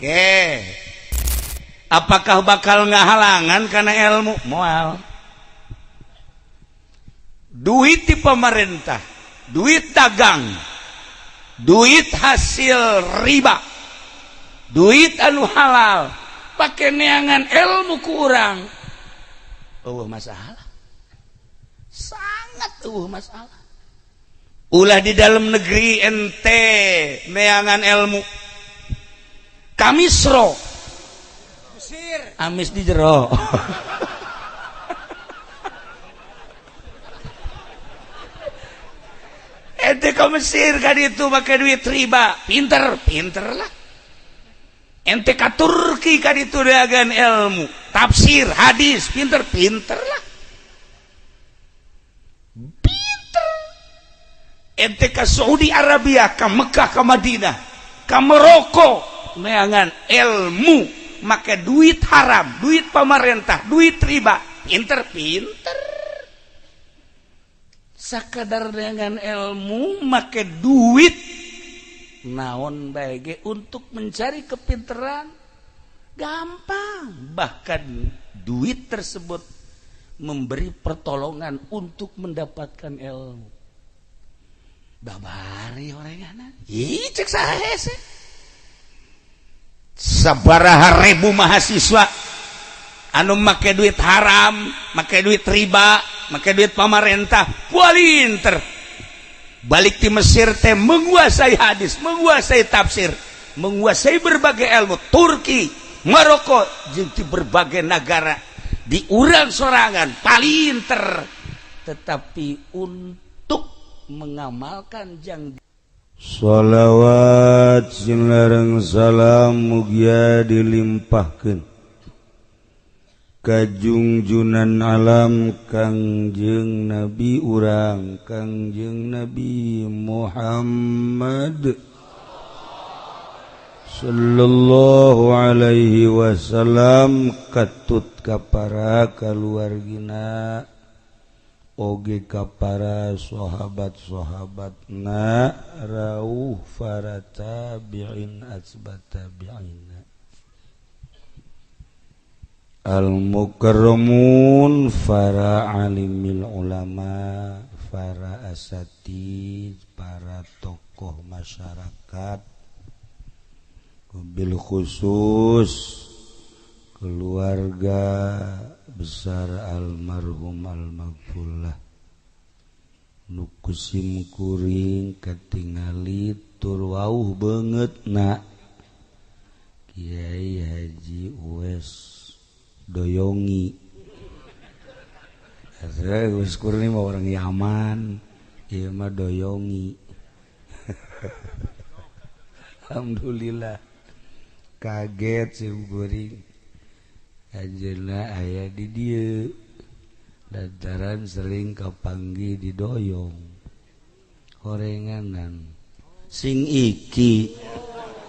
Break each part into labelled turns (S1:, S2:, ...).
S1: Oke, apakah bakal ngahalangan karena ilmu? Moal. Duit di pemerintah, duit dagang, duit hasil riba, duit anu halal, pakai neangan ilmu kurang, oh masalah, sangat masalah. Ulah di dalam negeri, ente neangan ilmu ka Misro.
S2: Mesir.
S1: Amis di jero. Ente ke Mesir kan itu pakai duit riba, pinter pinter lah. Ente ke Turki kan itu dagang ilmu tafsir hadis, pinter pinter lah, pinter. Ente ke Saudi Arabia, ke Mekah, ke Madinah, ke Maroko, neangan ilmu make duit haram, duit pemerintah, duit riba, pinter pinter. Sakadar dengan ilmu make duit naon bae untuk mencari kepinteran gampang, bahkan duit tersebut memberi pertolongan untuk mendapatkan ilmu. Babari orangan. Ih, cek saha sih, sabaraha ribu mahasiswa anu make duit haram, make duit riba, make duit pamarentah, pinter, balik di Mesir teh menguasai hadis, menguasai tafsir, menguasai berbagai ilmu. Turki, Maroko, jeung di berbagai negara di urang sorangan palinter, tetapi untuk mengamalkan jang
S3: Sholawat sareng salam mugia dilimpahkeun ka junjunan alam Kangjeng Nabi urang, Kangjeng Nabi Muhammad sallallahu alaihi wasallam, katut ka para kaluargina oge ka para sahabat-sahabatna, rauh para tabi'in atba tabi'in, al mukarramun, para alimil ulama, para asatid, para tokoh masyarakat, bil khusus keluarga besar almarhum almaghfurlah nu ku sim kuring katingali tur wauh beungeutna, Kiai Haji Uwes Doyongi. Gus Kurni mah orang Yaman, ieu mah Doyongi. Alhamdulillah, kaget sim kuring anjeunna aya di dieu lantaran sering kapanggih di Doyong horenganan sing iki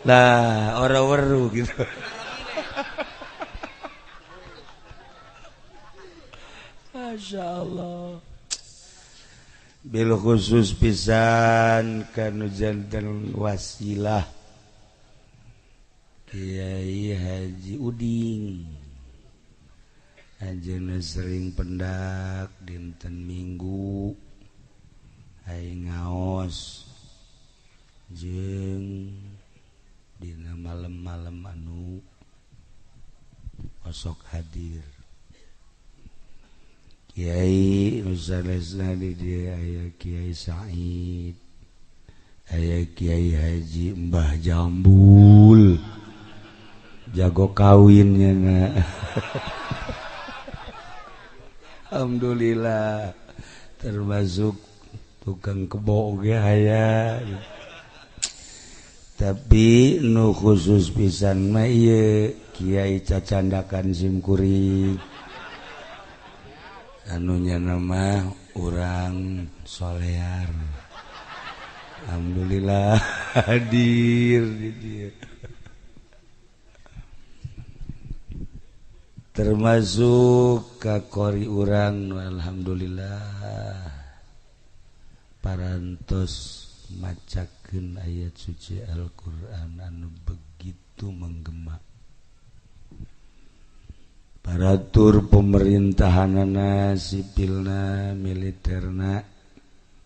S3: lah, ora weruh gitu. Masya Allah, bil khusus pisan kanu janten wasilah, Kiai Haji Uding. Anjeunna sering pendak dinten Minggu, ai ngaos jeung dina malam-malam anu osok hadir. Kiai nu sanesna di dieu aya Kiai Said, aya Kiai Haji Mbah Jambul, jago kawinnya na. Alhamdulillah, termasuk tukang kebo oge aya, tapi nu khusus pisan mah ieu Kiai cacandakan sim kuring anu nya nama urang Solear. Alhamdulillah hadir di dieu, termasuk kakori urang. Alhamdulillah parantos macakeun ayat suci Al-Qur'an anu begitu menggema. Aparatur pemerintahanana, sipilna, militerna,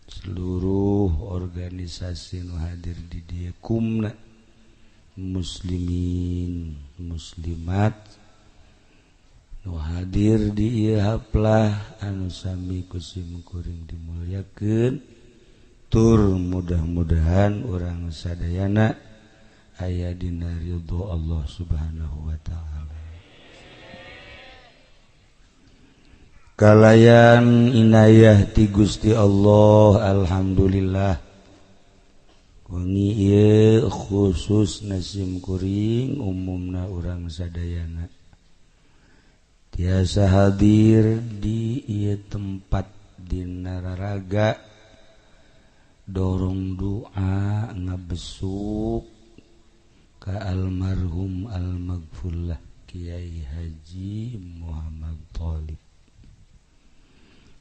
S3: seluruh organisasi nu hadir di dieu kumna muslimin muslimat nu hadir di ieu haplah anu sami ku sim kuring dimulyakeun tur mudah-mudahan urang sadayana aya dina ridho Allah Subhanahu wa taala. Kalayan inayah ti Gusti Allah, alhamdulillah wengi ieu khusus nasim kuring umumna urang sadayana tiasa hadir di ieu tempat dina raraga dorong doa ngabesuk ka almarhum almaghfurlah Kiai Haji Muhammad Thalib.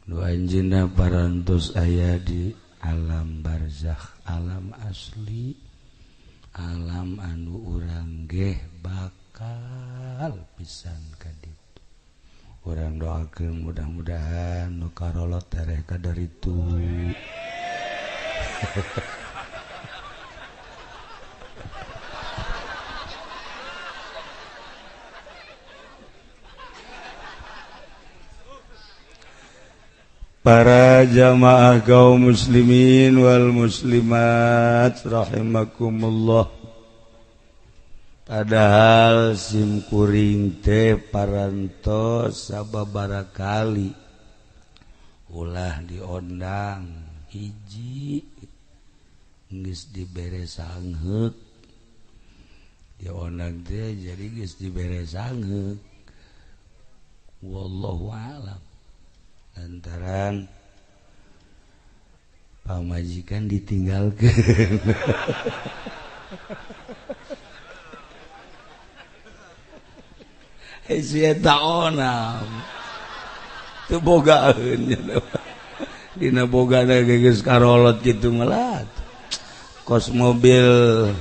S3: Nu anjeunna parantos aya di alam barzakh, alam asli, alam anu urang geh bakal pisan ka ditu. Urang doakeun mudah-mudahan nu karolot tereh ka daritu. Para jamaah kaum muslimin wal muslimat rahimakumullah. Padahal sim kuring teh parantos sababaraha kali ulah diondang hiji geus dibere sangheuk, diondang teh jadi geus dibere sangheuk. Wallahu a'lam. Lantaran pamajikan ditinggalkeun. Si eta onam teu bogaeun dina bogana geus karolot kitu malah kos mobil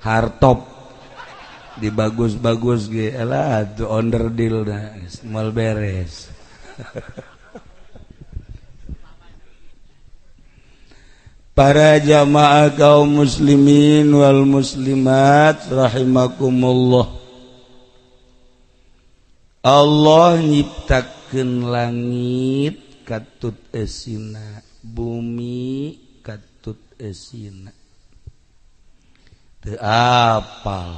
S3: hardtop dibagus-bagus ge elah tuh onderdil na moal beres. Para jamaah kaum muslimin wal muslimat rahimakumullah. Allah nyiptakeun langit katut esina, bumi katut esina. Teu apal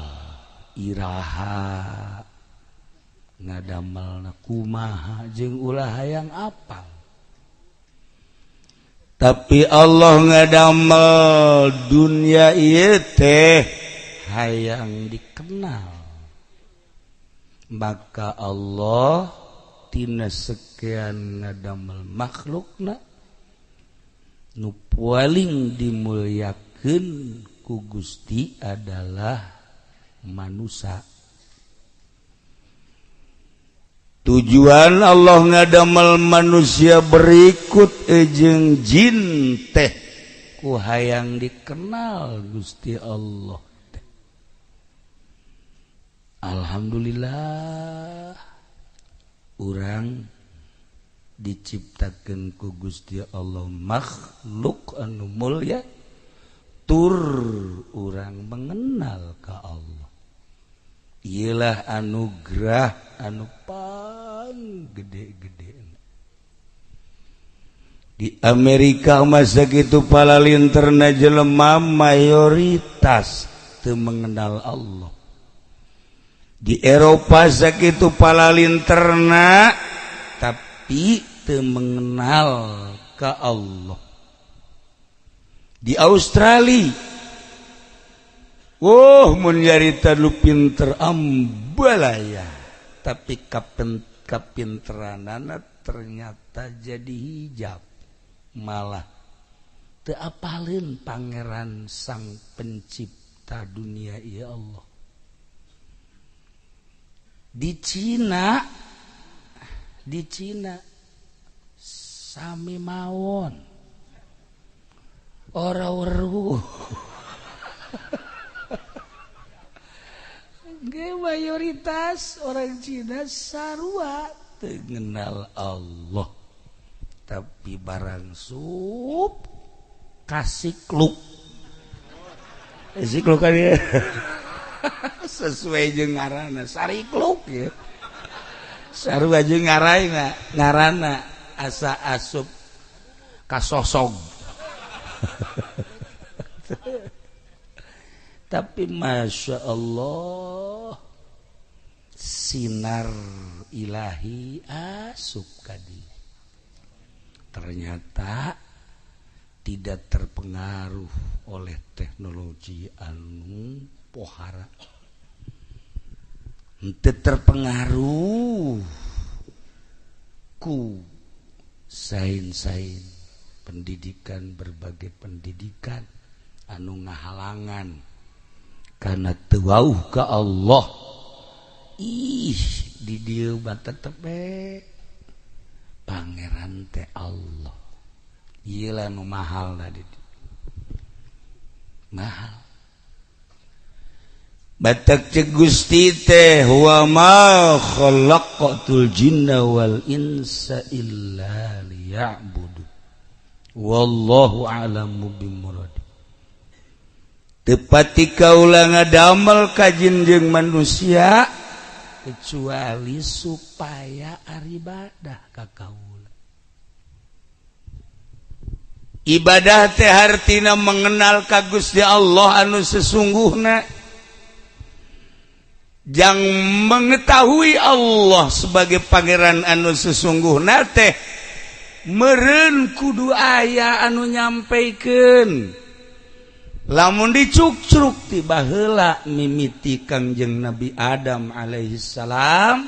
S3: iraha ngadamelna kumaha jeung ulah hayang apal. Tapi Allah ngadamel dunia ieu teh hayang dikenal. Maka Allah tina sekian ngadamel makhlukna nu paling dimulyakeun ku Gusti adalah manusia. Tujuan Allah ngadamel manusia berikut jeung jin teh ku hayang dikenal Gusti Allah teh. Alhamdulillah urang diciptakeun ku Gusti Allah makhluk anu mulya tur urang mengenal ka Allah. Iyalah anugerah anu pang gede-gede. Di Amerika masa kitu palalinterna jelema mayoritas teu mengenal Allah. Di Eropa sakitu palalinterna tapi teu mengenal ka Allah. Di Australia oh mun nyarita lu pinter ambalaya tapi kapinteranana ternyata jadi hijab malah teu apaleun pangeran sang pencipta dunia ya Allah. Di Cina sami mawon ora weruh.
S1: Mayoritas orang Cina sarua teu ngenal Allah, tapi barang sup kasikluk sikluk kan ya, sesuai jeung ngaranna sarikluk ya, sarua jeung ngaranna ngaranna asa asup kasosog. Tapi Masya Allah, sinar ilahi asup kadi, ternyata tidak terpengaruh oleh teknologi anu pohara, henteu terpengaruh ku sains-sains pendidikan, berbagai pendidikan anu ngahalangan karena teu wauh ka Allah. Ih, di dieu mah tetep we pangeran teh Allah. Ieu lah nu mahal di dieu. Mahal. Batak cek Gusti teh wa ma khalaqatul jinna wal insa illa liya'budu. Wallahu a'lamu bimuradi. Tepati kaula ngadamel ka jin jeung manusia kecuali supaya aribadah ka kaula. Ibadah teh hartina mengenal ka Gusti Allah anu sesungguhna, jang mengetahui Allah sebagai pangeran anu sesungguhna teh meureun kudu aya anu nyampaikan. Lamun dicukcruk ti baheula mimiti Kangjeng Nabi Adam alaihi salam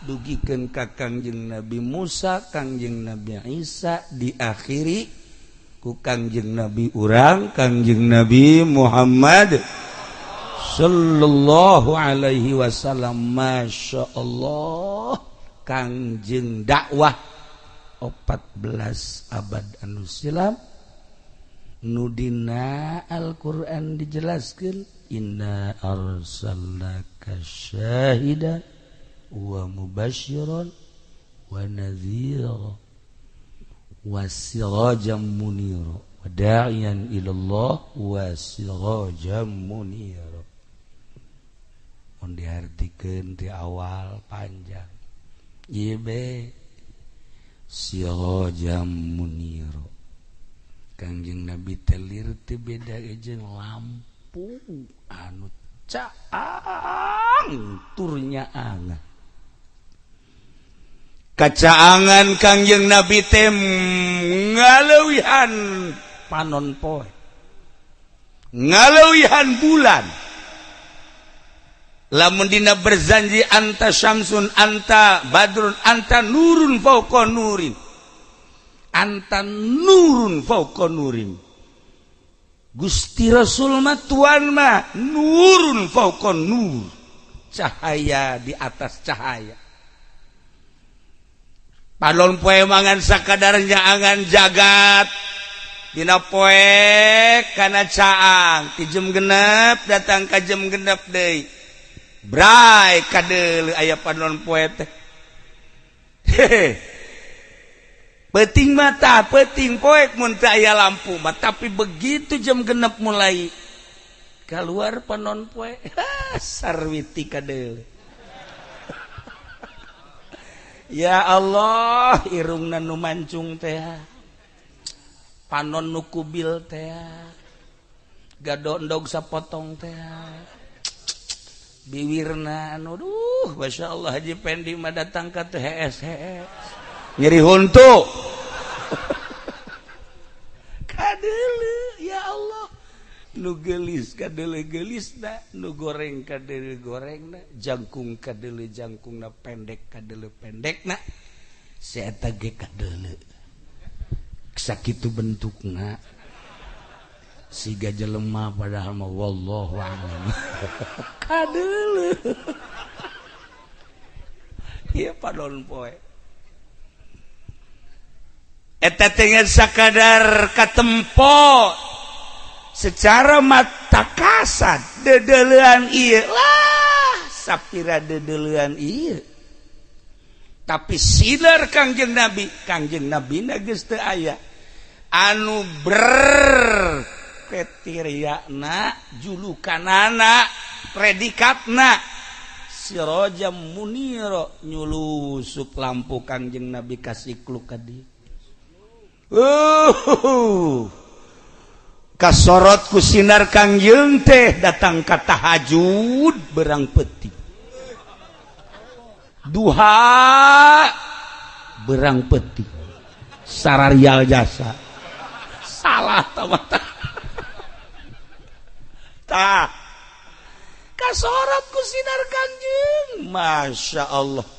S1: dugikeun ka Kangjeng Nabi Musa, Kangjeng Nabi Isa, diakhiri ku Kangjeng Nabi urang Kangjeng Nabi Muhammad sallallahu alaihi wasallam. Masya Allah, Kangjeng dakwah 14 abad anu silam nudina Al-Qur'an dijelaskan inna arsalnaka syahidan wa mubasyiran wa nadhira wa sirajan munira wa da'iyan ila Allah wa sirajan munira. Mun diartikeun di awal panjang ieu be sirajan munira. Kangjeng Nabi telir teu beda jeung lampu anu caang turnya angan kacaangan. Kangjeng Nabi teh ngaleuwihan panon poe, ngaleuwihan bulan. Lamun dina berzanji anta syamsun anta badrun anta nurun fauqa nurin, anta nurun fauqa nurin. Gusti Rasul mah tuan mah nurun fauqa nur, cahaya di atas cahaya. Panon poe mangan sakadar nyaangan jagat dina poe kana caang ti jam 6 datang ka jam 6 deui bray kadeuleu aya panon poe teh. Hehe, peting mata peting poek mun teu aya lampu mah, tapi begitu jam 6 mulai keluar panon poe, sarwiti kadeuleu. Ya Allah, irungna nu mancung teh, panon nu kubil teh, gadondog sapotong teh, biwirna anu duh Masya Allah. Haji Pendi mah datang ka teh hees hees nyeri huntu kadeuleu. Ya Allah, nu geulis kadeuleu geulisna, nu goreng kadeuleu gorengna, jangkung kadeuleu jangkungna, pendek kadeuleu pendekna, si eta ge kadeuleu sakitu bentukna siga jelema, padahal mah wallahu a'lam kadeuleu. Ieu panon poe eta teh sakadar katempo secara mata kasat dedeleuan ieu lah. Sapira dedeleuan ieu. Tapi sinar Kangjeng Nabi, Kangjeng Nabi na geus teu aya. Anu berkriteriana, julukanana, predikatna Sirojam Muniro, nyulusup lampu Kangjeng Nabi kasikluk ka dieu. Kasorot ku sinar Kangjeng teh, datang ka tahajud berang peuting, duha berang peuting, sararial jasa salah tamata. Tah, kasorot ku sinar Kangjeng. Masya Allah,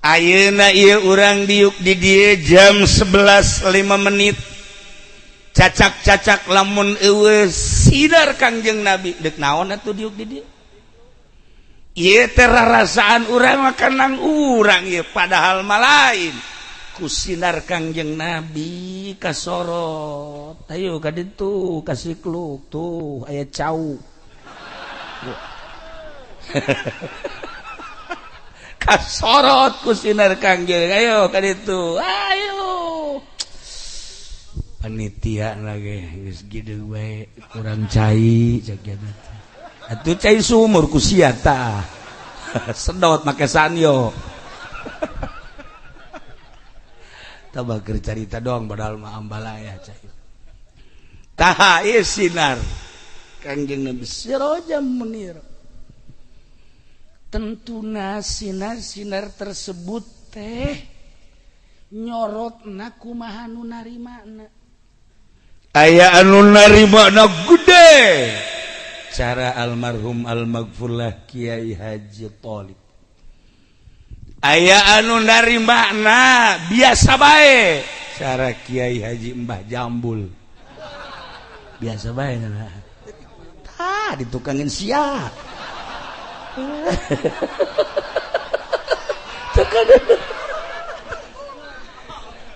S1: ayeuna ieu urang diuk di dieu jam 11.05 menit, cacak-cacak lamun euweuh sinar Kangjeng Nabi, dek naon atuh diuk di dieu? Ieu teh rarasaan urang mah, kanang urang ieu, padahal mah lain. Ku sinar Kangjeng Nabi kasorot, ayo ka ditu, kasikluk tuh aya cau. Kasorot ku sinar Kangjeng, ayo ka ditu, ayo. Panitia lagi geus gideg bae, kurang cai cek. Atuh cai sumur ku sia tah, sedot make sanyo. Tah, keur carita doang, padahal mah ambalaya cai. Tah, ieu sinar Kangjeng Nabi Sirajam Munir. Tentuna sinar-sinar tersebut teh nyorotna kumaha nu narimana. Aya anu narimana gede, cara almarhum almaghfurlah Kiai Haji Thalib. Aya anu narimana biasa bae, cara Kiai Haji Mbah Jambul, biasa bae. Tah, ditukangin sia.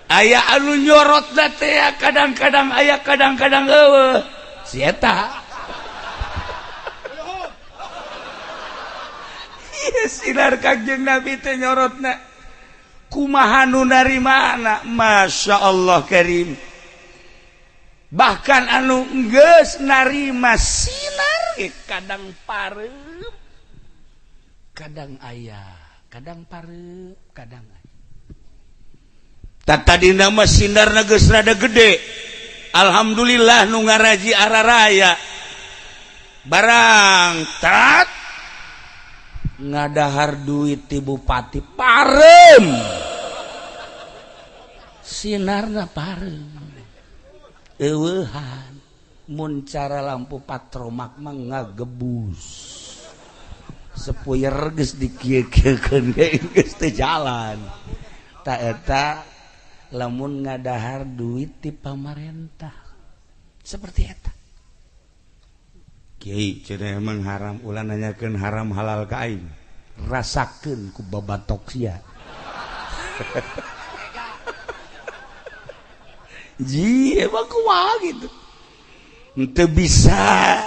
S1: Aya anu nyorot teh kadang-kadang aya, kadang-kadang euweuh. Si eta sinar Kangjeng Nabi teh nyorotna kumaha nu narimana. Masya Allah Karim, bahkan anu geus narima sinar ge kadang pareup, kadang aya, kadang pareup, kadang aya. Tadi nama sinar geus rada gede. Alhamdulillah, nu ngaraji araraya barang tat ngadahar duit ti bupati, parem sinarna, parem euweuhan. Mun cara lampu patromak mah ngagebus sepuyer, geus dikieu-kieukeun geus teu jalan. Ta eta lamun ngadahar duit ti pamarentah seperti eta. Kiai cenah emang haram, ulah nanyakeun haram halal ka aing, rasakeun ku babatok sia. Ji emang kumaha gitu, henteu bisa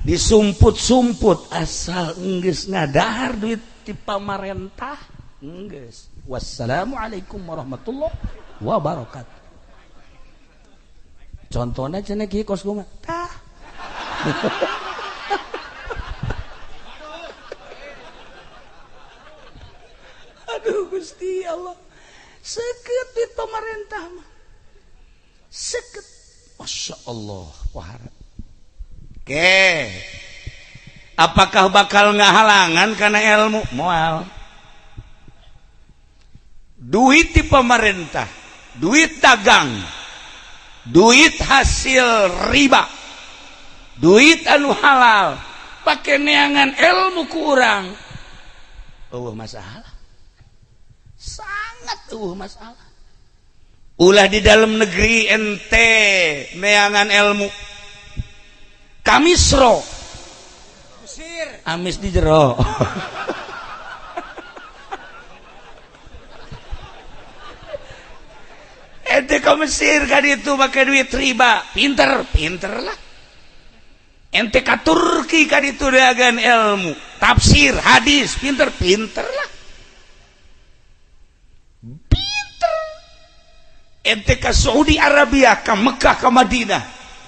S1: disumput-sumput asal enggeus ngadahar duit ti pamarentah enggeus. Wassalamualaikum warahmatullahi wabarakatuh. Contohnya cenah kieu, kos kumaha tah. Aduh Gusti Allah, seket di pemerintah mah seket. Masya Allah pohara. Oke, apakah bakal ngahalangan karena ilmu? Moal. Duit di pemerintah, duit dagang, duit hasil riba, duit anu halal, pakai neangan ilmu kurang, euweuh masalah, sangat euweuh masalah. Ulah di dalam negeri ente neangan ilmu kamisro.
S2: Mesir.
S1: Amis di jero. Ente ke Mesir kan itu pakai duit riba, pinter pinter lah. Ente ka Turki ka ditu neangan ilmu tafsir hadis, pinter-pinter lah, pinter. Ente ka Saudi Arabia, ka Mekah, ka Madinah,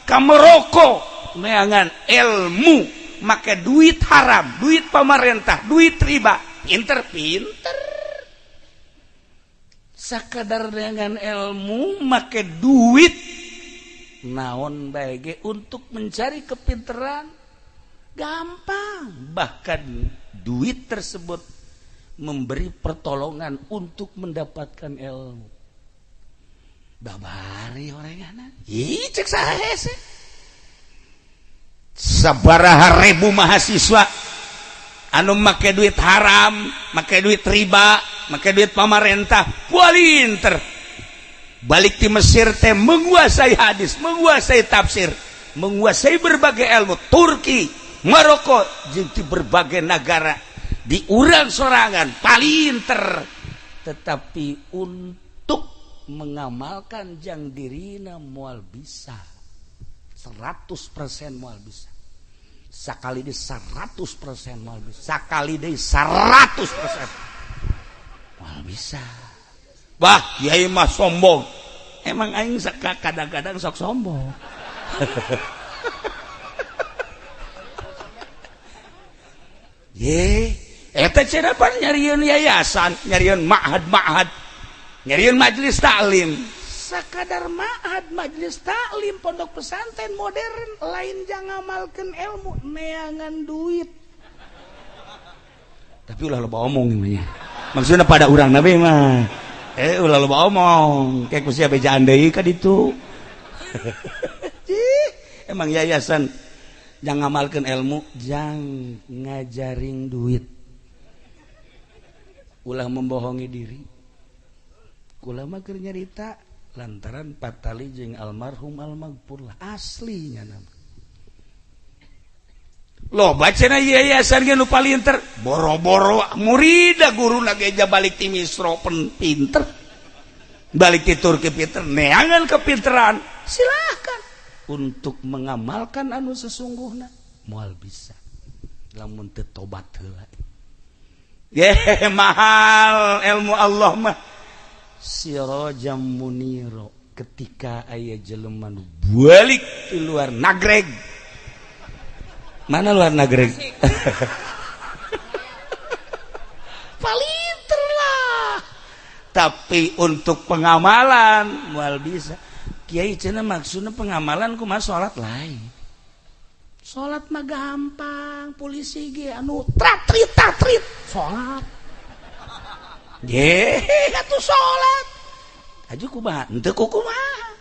S1: ka Maroko, neangan ilmu make duit haram, duit pemerintah, duit riba, pinter-pinter. Sakadar dengan ilmu make duit naon bae untuk mencari kepinteran gampang, bahkan duit tersebut memberi pertolongan untuk mendapatkan ilmu. Babari orangan. Ih, cek saha sih? Sabaraha ribu mahasiswa anu make duit haram, make duit riba, make duit pamarentah, pinter. Balik di Mesir teh menguasai hadis, menguasai tafsir, menguasai berbagai ilmu. Turki, Maroko, jeung di berbagai negara di urang sorangan palinter, tetapi untuk mengamalkan jang dirina moal bisa 100%, moal bisa sakali di 100%, moal bisa sakali di 100%, moal bisa. Bah, kiai mah sombong. Emang aing kadang-kadang sok sombong. Ye, eta cenah pan nyarieun yayasan, nyarieun ma'had-ma'had, nyarieun majelis taklim. Sakadar ma'had, majelis taklim, pondok pesantren modern lain jang ngamalkeun ilmu, neangan duit. Tapi ulah loba omong nya. Maksudna pada urang nabi mah. Ulah loba omong, kayak ku sia bejaan deui ka ditu. Emang yayasan jang ngamalkeun ilmu, jang ngajaring duit. Ulah membohongi diri. Kula mah keur nyarita lantaran patali jeung almarhum almaghfurlah aslinya nama. Loba cenah yayasan ge nu palinter, boro-boro murida guruna ge balik ti Misro pinter. Balik ti Turki pinter, neangan kepinteran. Silahkan untuk mengamalkan anu sesungguhna moal bisa lamun teu tobat heula. Ye, mahal ilmu Allah mah. Sirajam muniro ketika aya jelema nu balik di luar nagreg. Mana luar nagreg? Palinter lah. Tapi untuk pengamalan moal bisa. Kiai cenah maksudna pengamalan kumaha salat lain. Salat mah gampang, polisi ge anu tratrit tatrit salat. Ye, atuh salat. Aju kumaha? Henteu kumaha.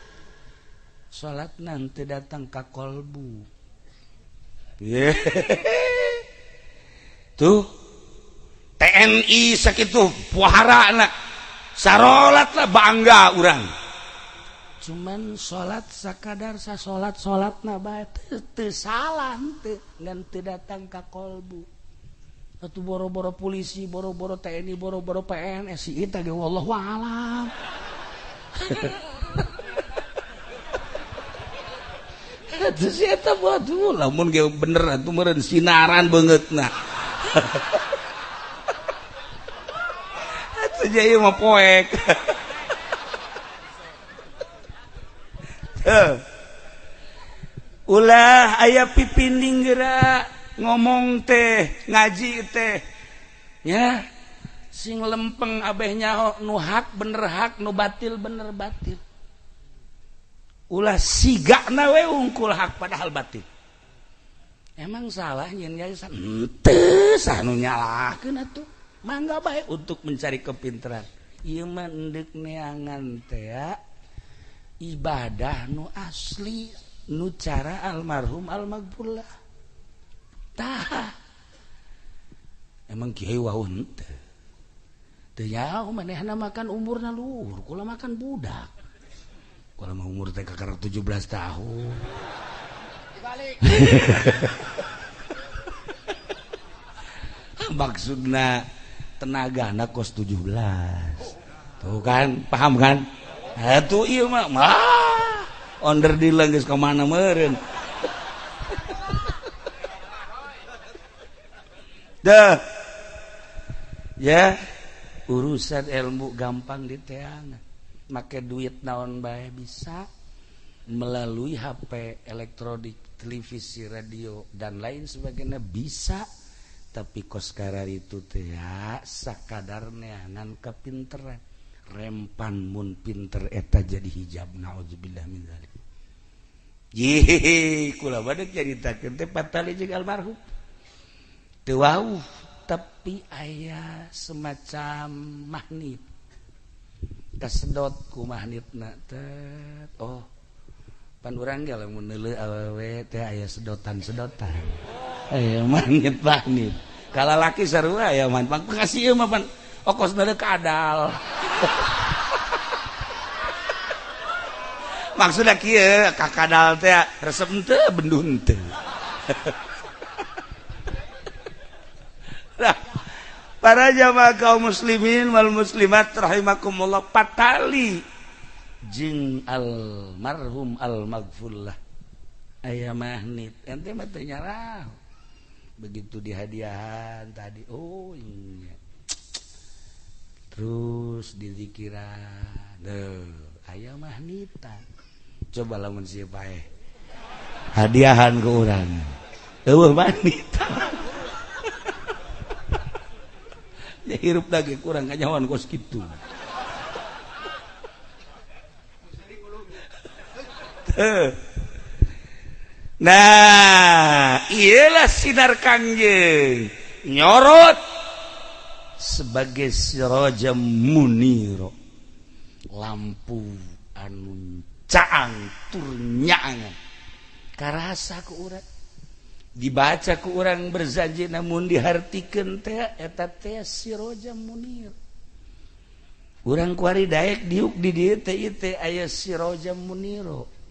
S1: Salat nanti datang ka kolbu. Ye. Tuh TNI sakitu puharana. Sarolat lah bangga urang. Cuman salat sakadar sa salat salatna bae teu salah henteu, ngan teu datang ka kolbu. Atuh boro-boro polisi, boro-boro TNI, boro-boro PNS si eta ge wallahu alam. Atuh si eta buat lamun ge bener atuh meureun sinaran beungeutna. Atuh ieu mah poek. Ulah aya pipinding geura ngomong teh ngaji teh ya sing lempeng abeh nyaho nu hak bener hak, nu batil bener batil. Ulah sigana we ungkul hak padahal batil. Emang salah nyeun yayasan henteu sah nu nyalahkeun atuh. Mangga bae untuk mencari kepintaran. Ieu mah endek neangan teh ibadah nu asli nu cara almarhum almaghfurlah. Tah emang kiai wau henteu teu nyaho manehna makan umurna luhur, kula makan budak. Kula mah umur teh kakara 17 tahun.
S2: Dibalik.
S1: Maksudna tenagana kos 17. Tuh kan, paham kan? Atuh ieu mah mah onder deal geus ka mana meureun. Dah ya, urusan ilmu gampang diteangan, make duit naon bae bisa, melalui HP, elektronik, televisi, radio, dan lain sebagainya bisa. Tapi kos itu teh ya, sakadar neangan kepinteran. Rempan mun pinter eta jadi hijab, naudzubillah min dzalik. Ye, kula badak caritakeun teh patali jeung almarhum. Teu wauh, tapi aya semacam magnet. Kasedot ku magnetna teh. Oh, pan urang ge lamun neuleuh awewe teh aya sedotan-sedotan. Aya magnet-magnet. Kalalaki sarua aya man. Pang kasih ieu mah pan okos neuleuh kadal. Maksudnya kieu kakadal teh resep henteu benduh henteu. Nah, para jamaah kaum muslimin wal muslimat rahimakumullah, patali jeung almarhum almaghfurlah aya magnet ente mah teu nyarah. Begitu dihadiahan tadi, oh iya, terus dizikiran deuh aya magnetan. Coba lamun si paeh hadiahan ke urang eueuh magnetan. Ya hirup lagi kurang kanyawan kos kitu. Nah, iyalah sinar Kangjeng nyorot sebagai siraja muniro, lampu anu caang tur nyaangan. Karasa ku urang, dibaca ku urang berzanji, namun dihartikeun teh eta teh siraja munir. Urang kuari daek diuk di dieu teh ieu teh aya siraja muniro.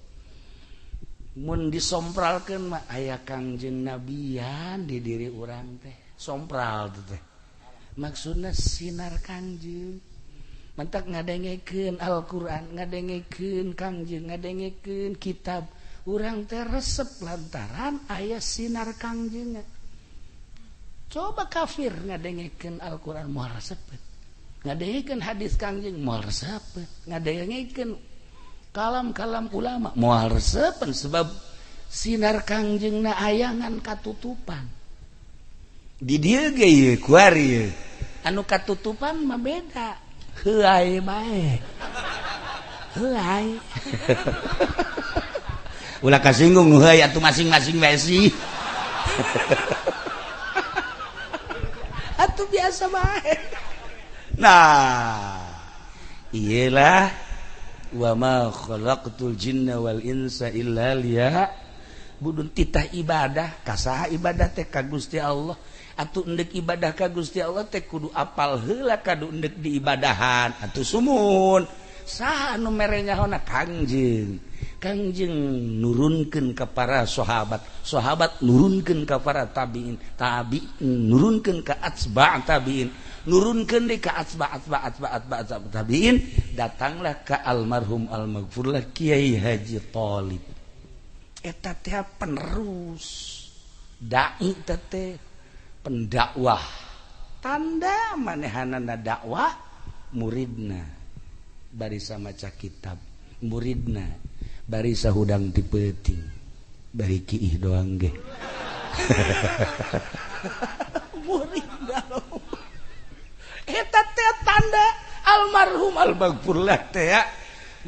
S1: Mun disompralkeun mah aya Kangjeng Nabian di diri urang teh. Sompral teh. Maksudna sinar Kangjeng. Mantak ngadengekeun Al-Qur'an, ngadengekeun Kangjeng, ngadengekeun kitab. Urang teh resep lantaran aya sinar Kangjeng. Coba kafir ngadengekeun Al-Qur'an moal resep. Ngadengekeun hadis Kangjeng moal resep. Ngadengekeun kalam-kalam ulama moal resepen sebab sinar Kangjengna ayangan katutupan. Di dieu ge ieu kuari ieu. Anu katutupan mah beda. Heuay bae. Heuay. Ulah kasinggung nu heuay atuh masing-masing bae sih. Atuh biasa bae. Nah, iyalah wa ma khalaqtul jinna wal insa illa liya'budun. Titah ibadah kasaha ibadah teh ka Gusti Allah. Atuh endek ibadah ka Gusti Allah teh kudu apal heula kadu endek diibadahan. Atuh sumun saha anu mere nyahona? Kangjeng. Kangjeng nurunkeun ka para sahabat, sahabat nurunkeun ka para tabiin, tabiin nurunkeun ka atsba' tabiin, nurunkeun deui ka atsba' atsba' atsba' atsba' tabiin, datanglah ka almarhum almaghfurlah Kiai Haji Thalib. Eta teh penerus dai teh pendakwah. Tanda manehanana dakwah muridna barisa maca kitab, muridna barisa hudang ti peuting, bari kiih doang ge. Muridna eta teh tanda almarhum almaghfurlah teh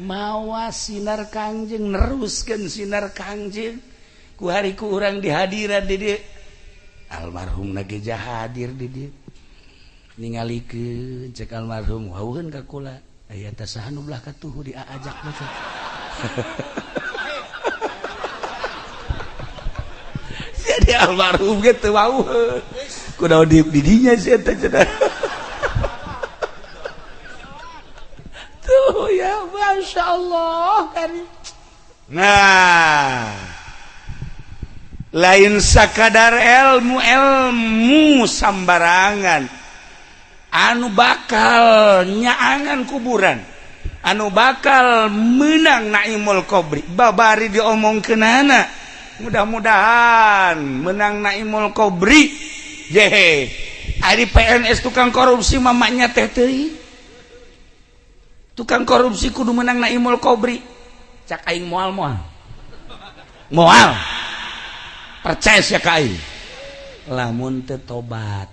S1: mawa sinar Kangjeng, neruskeun sinar Kangjeng. Ku hari ku urang dihadiran di dieu, almarhum na ge hadir di dieu. Ningalikeun cek almarhum wauheun ka kula, aya teh saha nu belah katuhu diajak mah. Jadi almarhum ge teu wauheun. Kunaon diuk di dinya sih eta cenah. Tuh ya, Masya Allah. Nah, lain sakadar ilmu ilmu sambarangan anu bakal nyaangan kuburan, anu bakal menang naimul qobri. Babari diomongkeunana, mudah-mudahan menang naimul qobri Jehe, ari PNS tukang korupsi mamanya teh teuing. Tukang korupsi kudu menang Naimul Kobri. Cak aing moal moal. Moal. Percaya sia ka aing. Lamun teu tobat.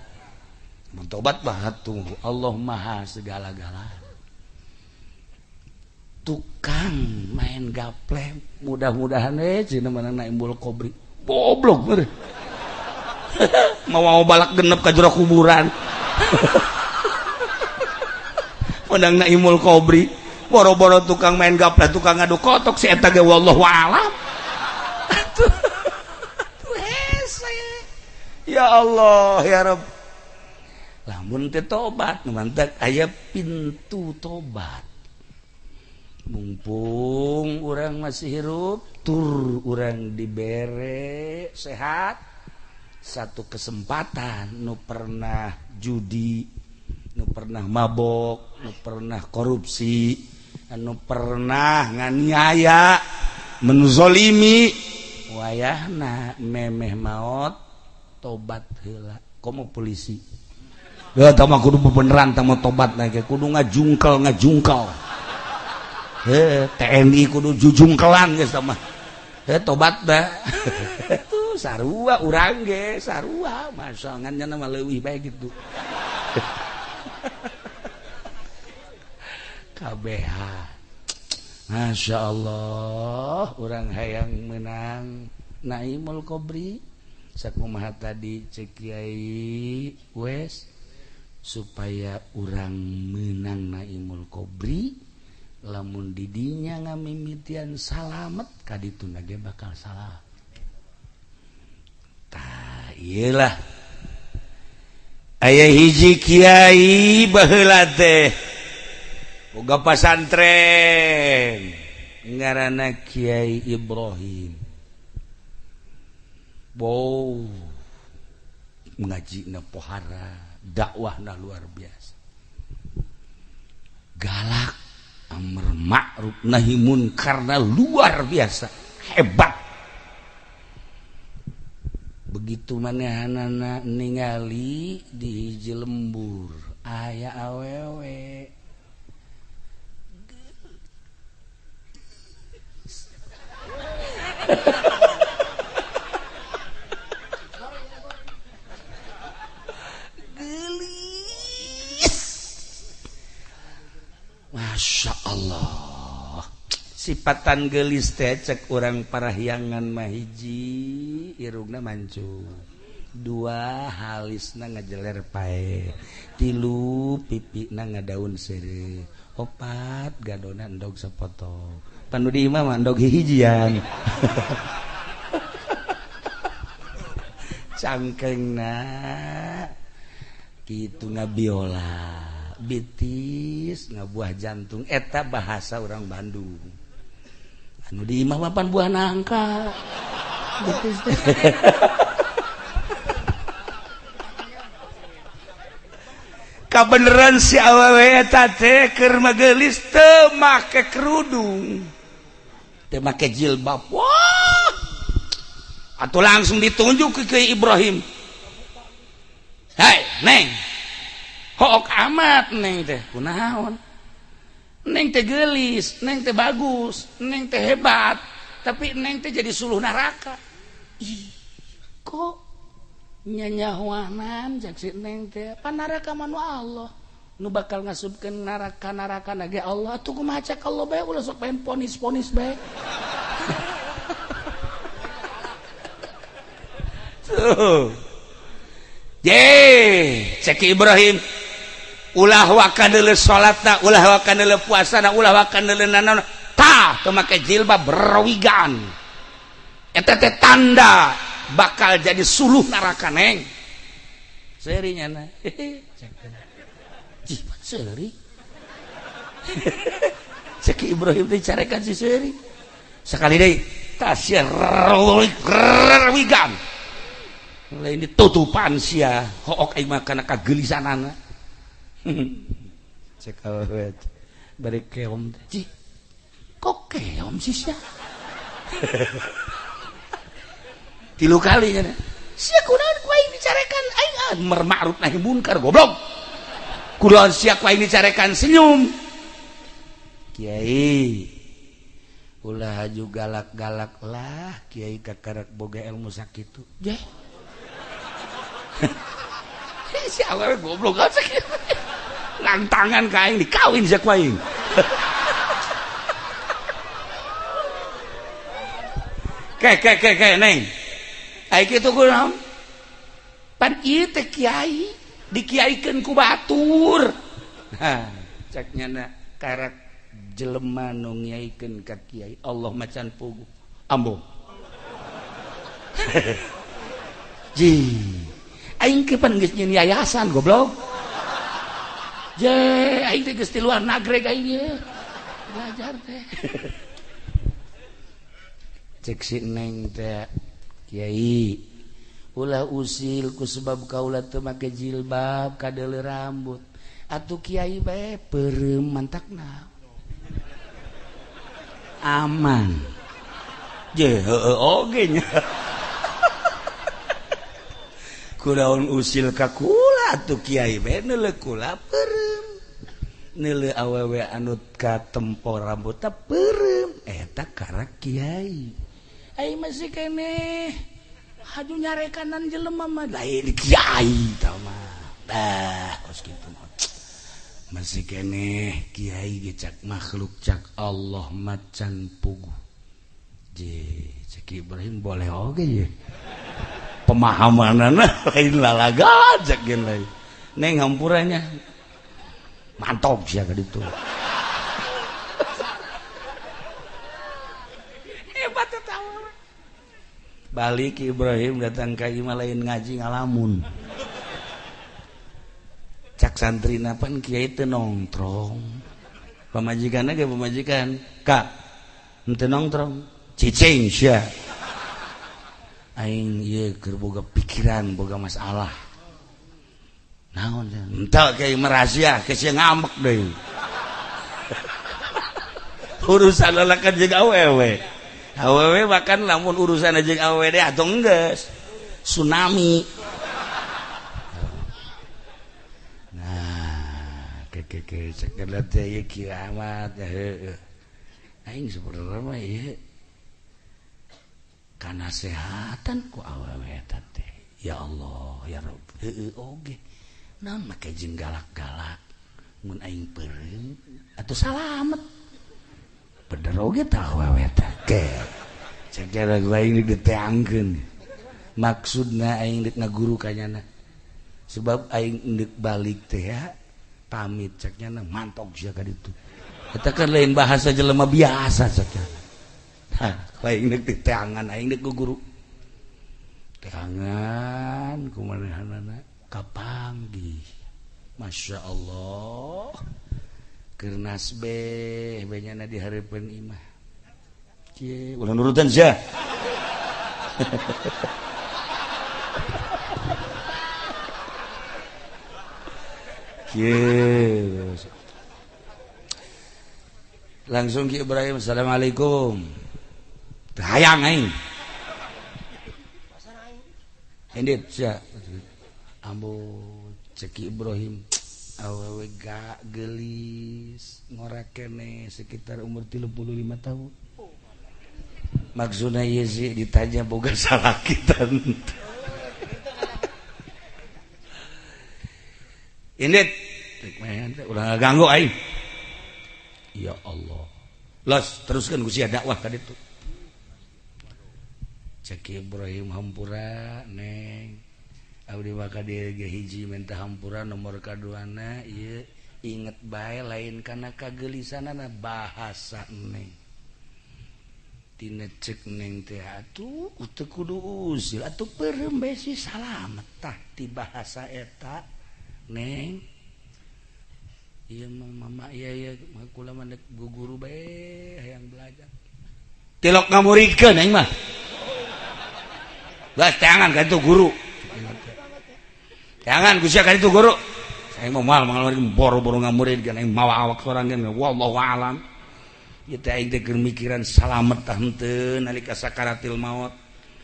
S1: Mun tobat mah tuh Allah Maha segala-gala. Tukang main gaple mudah-mudahan cenah menang Naimul Kobri. Goblok bener. Mau balak genep ka jero kuburan. Menang Naimul Kobri. Boro-boro tukang main gaple, tukang ngadu kotok si eta ge wallahu alam. Atuh hese. Ya Allah ya Rabb. Lamun teu tobat, mantak aya pintu tobat. Mumpung urang masih hirup, tur urang dibere sehat, satu kesempatan nu pernah judi, nu pernah mabok, nu pernah korupsi, nu pernah nganiaya, menzolimi, wayahna memeh maot tobat heula. Komo polisi. Ya tah mah kudu beneran tah mah tobat na kudu ngajungkel ngajungkel. TNI kudu jujungkelan geus tah mah. Tobat dah. Tuh sarua urang ge sarua masa ngan nya mah leuwih bae gitu. KBH. Masya Allah, urang hayang menang Naimul Kobri. Sakumaha tadi cek Kiai wes supaya urang menang Naimul Kobri, lamun didinya ngamimitian salamet kadituna ge bakal salah. Tah ieulah aya hiji kiai baheula teh boga pasantren ngaranna Kiai Ibrahim. Wow, ngajina pohara, dakwahna luar biasa. Galak, amr ma'ruf nahi munkarna luar biasa, hebat. Begitu manehanana ningali di hiji lembur aya awewe. Gelis. Masya Allah. Sipatan gelis teh cek urang parahyangan mah hiji irungna mancung, dua halisna ngajeler pae, tilu pipina ngadaun seureuh, opat gadona endog sapotong. Panu di imah mah endog hihijian. Cangkengna kitu ngabiola, bitis ngabuah jantung eta bahasa orang Bandung. Anu di imah mah pan buah nangka. Bitis teh. Kabeneran si awewe eta teh keur magelis teu make kerudung, teu make jilbab. Wah, atuh langsung ditunjuk ke Kiai Ibrahim. Hei neng, hook amat neng teh, kunaon? Neng teh geulis, neng teh bagus, neng teh hebat, tapi neng teh jadi suluh neraka. Ih, kok nyanyahuanan cek si neng teh, pan neraka mah nu Allah, nu bakal ngasupkeun neraka-neraka ge Allah. Atuh kumaha cek Allah bae ulah sok pengen ponis-ponis bae. Tuh. Ye, cek Ibrahim, ulah waka deuleu salatna, ulah waka deuleu puasana, ulah waka deuleu nanaon. Tah, teu make jilbab berwigan. Eta teh tanda bakal jadi suluh neraka neng. Seuri nyana. Cih, seuri. Cek Ibrahim teh carekan si seuri. Sekali deui, tah sia wigan. Lain ditutupan sia, hook aing mah kana kageulisanana. Cek awewe bari keom teh. Cih, kok keom sih sia? Tilu kali nya. Sia kunaon ku aing dicarekan aing Amar ma'ruf nahi munkar goblok. Kudu sia ku aing dicarekan senyum. Kiai ulah haju galak-galak lah, kiai kakarak boga ilmu sakitu. Jeh. Si awewe goblok aja kitu. Lantangan ka aing dikawin sia ku aing. Ke ke ke ke neng. Ai kitu kunaon? Pan ieu teh kiai dikiaikeun ku batur. Ha, cek nyana karak jelema nu ngiaikeun ka kiai Allah macan puguh. Ambo. Ji. Aing ke pan geus nyieun yayasan goblok. Je, aing teh geus ti luar nagreg aing ieu. Belajar teh. Cek si neng teh kiai ulah usil ku sebab kaula teu make jilbab kadeuleu rambut. Atuh kiai bae peureum mantakna. Aman. Je heueuh oge nya. Kudaun usil ka kula atuh kiai bae neuleuh kula peureum. Neuleuh awewe anu katempo rambutna peureum eta karak kiai. Ai masih keneh haju nyarekanan jelema mah lain kiai tah mah. Dah kos kitu mah. Masih keneh kiai ge cak makhluk cak Allah macan puguh. Je cek Ibrahim boleh oge ye. Pemahamanana lain lalaga cek gen lain. Neng hampurannya mantap sia ka ditu. Hebat eta urang. Balik Ibrahim datang ka imah lain ngaji ngalamun. Cak santrina pan kiai teu nongtrong. Pamajikanna ge pamajikan, "Kak, henteu nongtrong." Cicing sia. Aing ieu keur boga pikiran, boga masalah. Naon sia? Henteu kiai merahasia, ke sia ngambek deui. Urusan lalakan jeung awewe. Awewe bahkan lamun urusan jeung awewe deh atuh enggeus. Tsunami. Nah, ke cek teh ieu kiamat ya heueuh. Aing sebenarnya mah ieu kanasehatan ku awewe eta teh. Ya Allah, ya Rabb. Heueuh oge. Naon make jeung galak-galak mun aing peureum atuh salamet. Bener oge tah awewe teh. Ke. Cek aing diteangkeun. Maksudna aing deuk ngaguru ka nyana. Sebab aing deuk balik teh ya pamit cek nyana mantok sia ka ditu. Eta kan lain bahasa jelema biasa cek nyana. Hah, aing deuk diteangan aing deuk guru. Teangan kumanehanana kapanggih. Masya Allah. Keur nasbeh bae nyana di hareupeun imah. Kieu ulah nurutan sia. Kieu. Langsung Ki Ibrahim, assalamualaikum. Teu hayang aing. Indit sia. Ambo cek Ki Ibrahim awewe gak gelis ngora keneh sekitar umur 35 tahun. Maksudna ieu sih ditanya boga salaki tante. Indit ulah ganggu aing. Ya Allah. Los teruskan ku sia dakwah ka ditu. Cek Ibrahim hampura neng. Abdi maka dia ge hiji minta hampura nomor kaduana ieu inget bae lain kana kagelisanana bahasa neng. Tina cek neng teh atuh teu kudu usil atuh peureum bae si salamet tah ti bahasa eta neng. Ieu mah mama ieu ieu kula mah deuk guguru bae hayang belajar. Tilok ngamuridkeun aing mah. Geus teangan ka itu guru. Jangan ku sia ka itu guru. Saya mau mal mal boro-boro ngamuridkeun aing mawa awak sorangan wallahu alam. Ieu teh aing teh keur mikiran salamet tah henteu nalika sakaratil maut.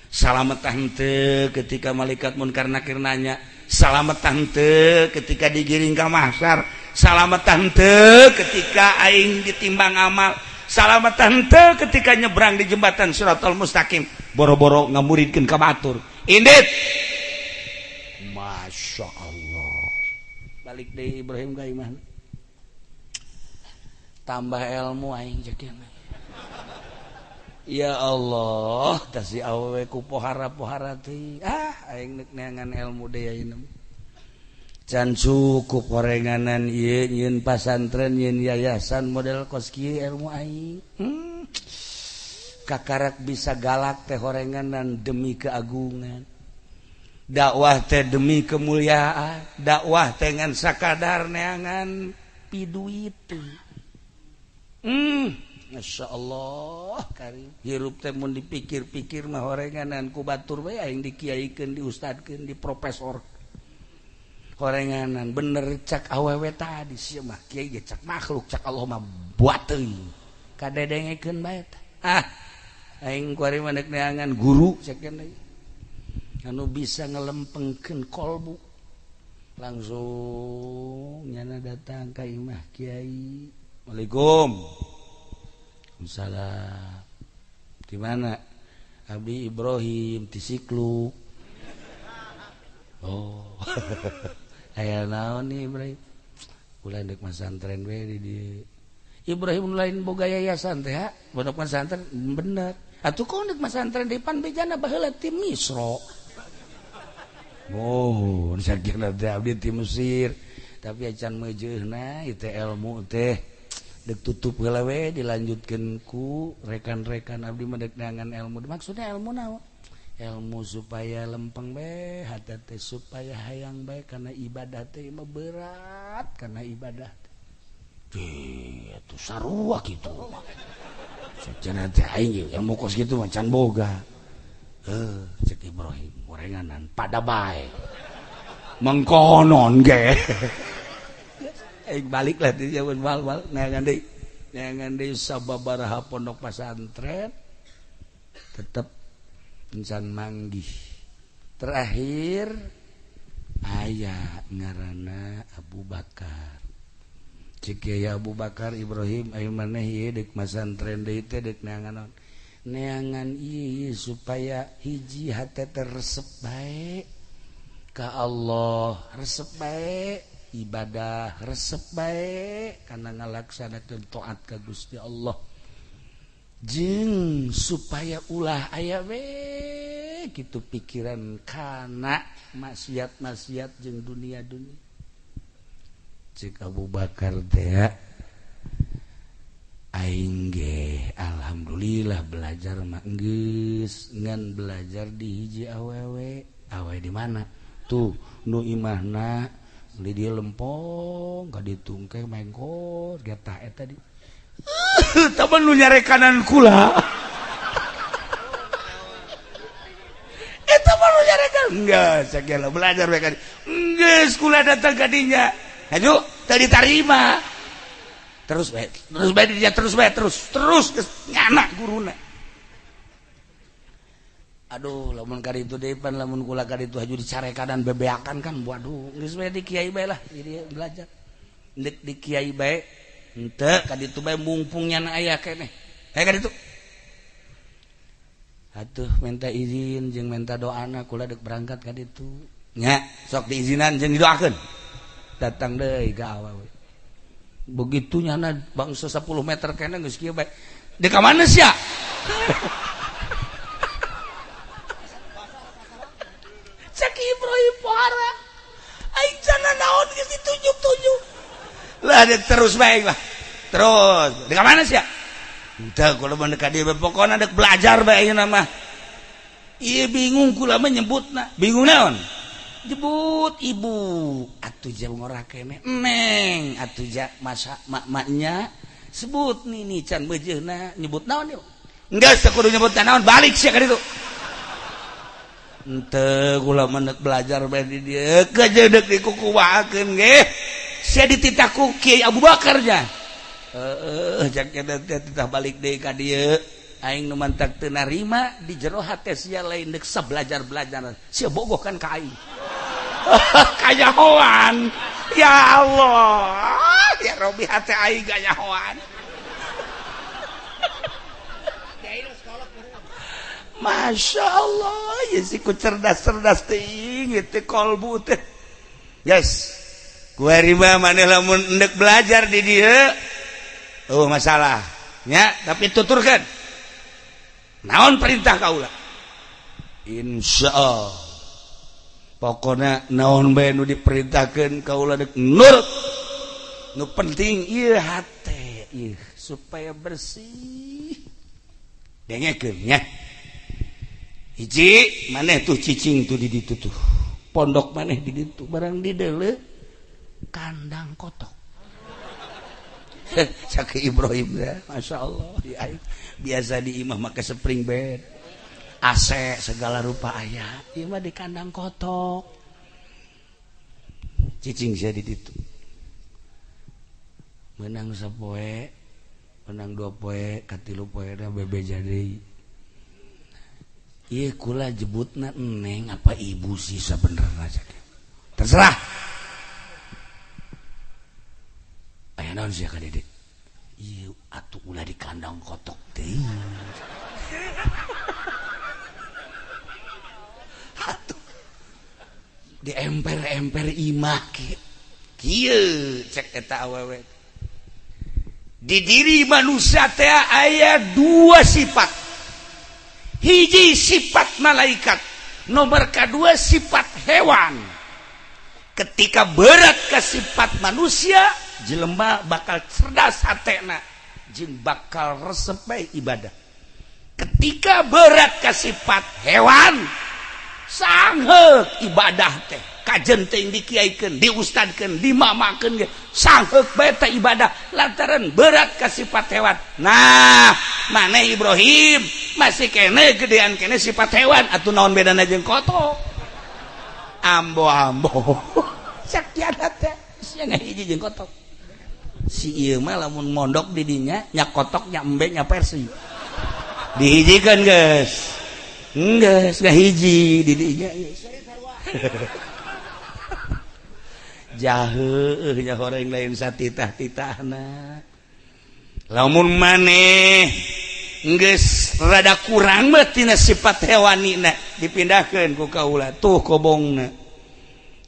S1: Salamet tah henteu ketika malaikat munkar nakir nanya, Salametan teu ketika digiring ka mahsyar, salametan teu ketika aing ditimbang amal, salametan teu ketika nyebrang di jembatan Siratal Mustaqim, boro-boro ngamuridkeun ka batur. Indit, Masya Allah, balik deui Ibrahim ka imahna, tambah ilmu aing jadi. Ya Allah, tah si awewe ku pohara-pohara teh, ah, aing nek neangan ilmu deui ayeuna can cukup horenganan ieu nyieun pasantren, nyieun yayasan model kos kieu ilmu aing. Kakarak bisa galak teh horenganan demi keagungan dakwah teh, demi kemuliaan dakwah teh, ngan sakadar neangan piduit. Masya Allah karim, hirup teh mun dipikir-pikir mah horenganan ku batur we aing dikiaikeun, diustadkeun, di profesor horenganan. Bener cak awewe tadi, sia mah kiai ge cak makhluk, cak Allah mah buat teuing kadedengekeun bae. Ah, aing kuari mah dek neangan guru cek deui anu bisa ngelempengkeun kolbu. Langsung nyana datang ka imah kiai. "Assalamualaikum." "Salam." "Di mana?" "Abdi Ibrahim di Siklu." "Oh, aya naon nih, Ibrahim?" "Ulah dek masantren we di dieu." Ibrahim lain boga yayasan teh, ha? Pondok pesantren bener. Atuh kok dek masantren di pan bejana baheula ti Misro. Oh, sakira teh abdi ti Mesir. Tapi acan meujeuhna ieu ilmu teh, dek tutup heula we, dilanjutkeun ku rekan-rekan. Abdi mah dek neangan ilmu. Maksudnya ilmu naon? Ilmu supaya lempeng bae hate teh, supaya hayang bae karena ibadah teh mah berat, karena ibadah teh. Itu sarua kitu mah. Cenah teh aing ilmu kos kitu mah can boga. Eh, cek Ibrahim, gorenganan pada bae. Mengkonon ge. Aing balik lah di jaman wal-wal neangan deui. Neangan deui sababaraha pondok pesantren tetep encan manggih. Terakhir aya ngaranna Abu Bakar. Cek Kiai Abu Bakar, "Ibrahim, ayo maneh ieu deuk masantren deui teh deuk neangan naon?" "Neangan ieu supaya hiji hate teh resep bae ka Allah, resep bae ibadah, resep bae kana ngalaksanakeun taat ka Gusti Allah, jeung supaya ulah aya we kitu pikiran kana maksiat-maksiat jeung dunia-dunia." Cek Abu Bakar teh, "Aing ge alhamdulillah belajar mah geus, ngan belajar di hiji awewe." "Awewe di mana tuh?" "Nu imahna di dia lempong ka ditu engke mengkor getah eta di taman nu nyarekanan kula." "Eta mah nu nyarekan." "Enggak, sagala belajar bae." "Geus kula datang ka dinya, aju tadi tarima terus bae, terus bae dia, terus bae, terus terus nyana guruna." "Aduh, lamun ka ditu deui pan lamun kula ka ditu haju dicarekanan, bebeakan kan. Waduh, geus bae di kiai bae lah." Jadi belajar ndek di kiai bae henteu ka ditu bae, mumpung nyana aya keneh, hayu ka ditu atuh, minta izin jeung minta doana, kula dek berangkat ka ditu nya." "Sok diizinan jeung didoakeun." Datang deui ka awewe, begitu nyana bangsa 10 meter keneh geus kieu bae, "Di ka mana sia?" Cek Ibrahim, "Pohara aing cana naon geus ditunjuk-tunjuk lah." Dek terus bae lah, terus, "Di ka mana sia?" "Udah, kalau mah ka dieu, pokona dek belajar bae ayeuna mah." Ieu bingung kula mah nyebutna. "Bingung naon?" "Jebut ibu atuh, jauh ngora keneh, neng atuh ja masa mak-maknya sebut nini can meujeuhna." "Nyebut naon yeuh?" "Enggeus, teu kudu nyebut naon, balik sia ka ditu." "Henteu, kula mah deuk belajar bae di dieu, kejeudek dikukumahakeun ge sia dititah ku Kiai Abu Bakar nya." "Heeh," cek eta teh, "titah balik deui ka dieu. Aing nu mantak teu narima di jero hate sia lain deuk sabelajar-belajar, sia bogoh kan ka aing." Kanyahoan. Ya Allah, ya Robi hate aing kanyahoan. Masya Allah, ya si ku cerdas-cerdas teuing teh kolbu teh. Yes. Kuari mah maneh lamun endek belajar di dieu. Oh masalah nya, tapi tuturkeun. Naon perintah kaula? Insyaallah. Pokona naon bae nu diperintahkeun kaula deuk nurut. Nu penting ieu hate ieu supaya bersih. Dengekeun nya. Hiji maneh tuh cicing tuh di ditu tuh. Pondok maneh di ditu barang di deuleu kandang kotok. Cak Ibrahim ya, Masya Allah di aing biasa di imah make spring bed, AC segala rupa aya, ieu mah di kandang kotok. Cicing sia di ditu. Menang sapoe, menang dua poe, katilu poe da bebeja deui. Ieu kula jebutna neng apa ibu sih sabenerna cek. Terserah. Aya naon sia ka Dede? Ieu atuh ulah di kandang kotok teuing. Atuh di emper-emper imah kieu cek eta awewe. Di diri manusia teh aya dua sifat. Hiji sifat malaikat, nomor kedua sifat hewan. Ketika berat ke sifat manusia, jelema bakal cerdas hatena jeung bakal resep bae ibadah. Ketika berat ke sifat hewan, sangheuk ibadah teh kajen teh dikiaikeun, diustadkeun, dimamakeun ge sangheuk bae teh ibadah lantaran berat ke sifat hewan. Nah, maneh Ibrahim masih kene gedean kene sifat hewan atuh naon bedana jeung kotok. Ambo-ambo. Sakiana teh sia ngahiji jeung kotok. Si ieu mah lamun mondok di dinya nya kotok nya embe nya persi. Dihijikeun geus. Geus ngahiji di dinya geus. Jaheuh nya horeng lain satitah-titahna. Lamun maneh geus rada kurang mah tina sifat hewanina dipindahkeun ku kaula tuh kobongna.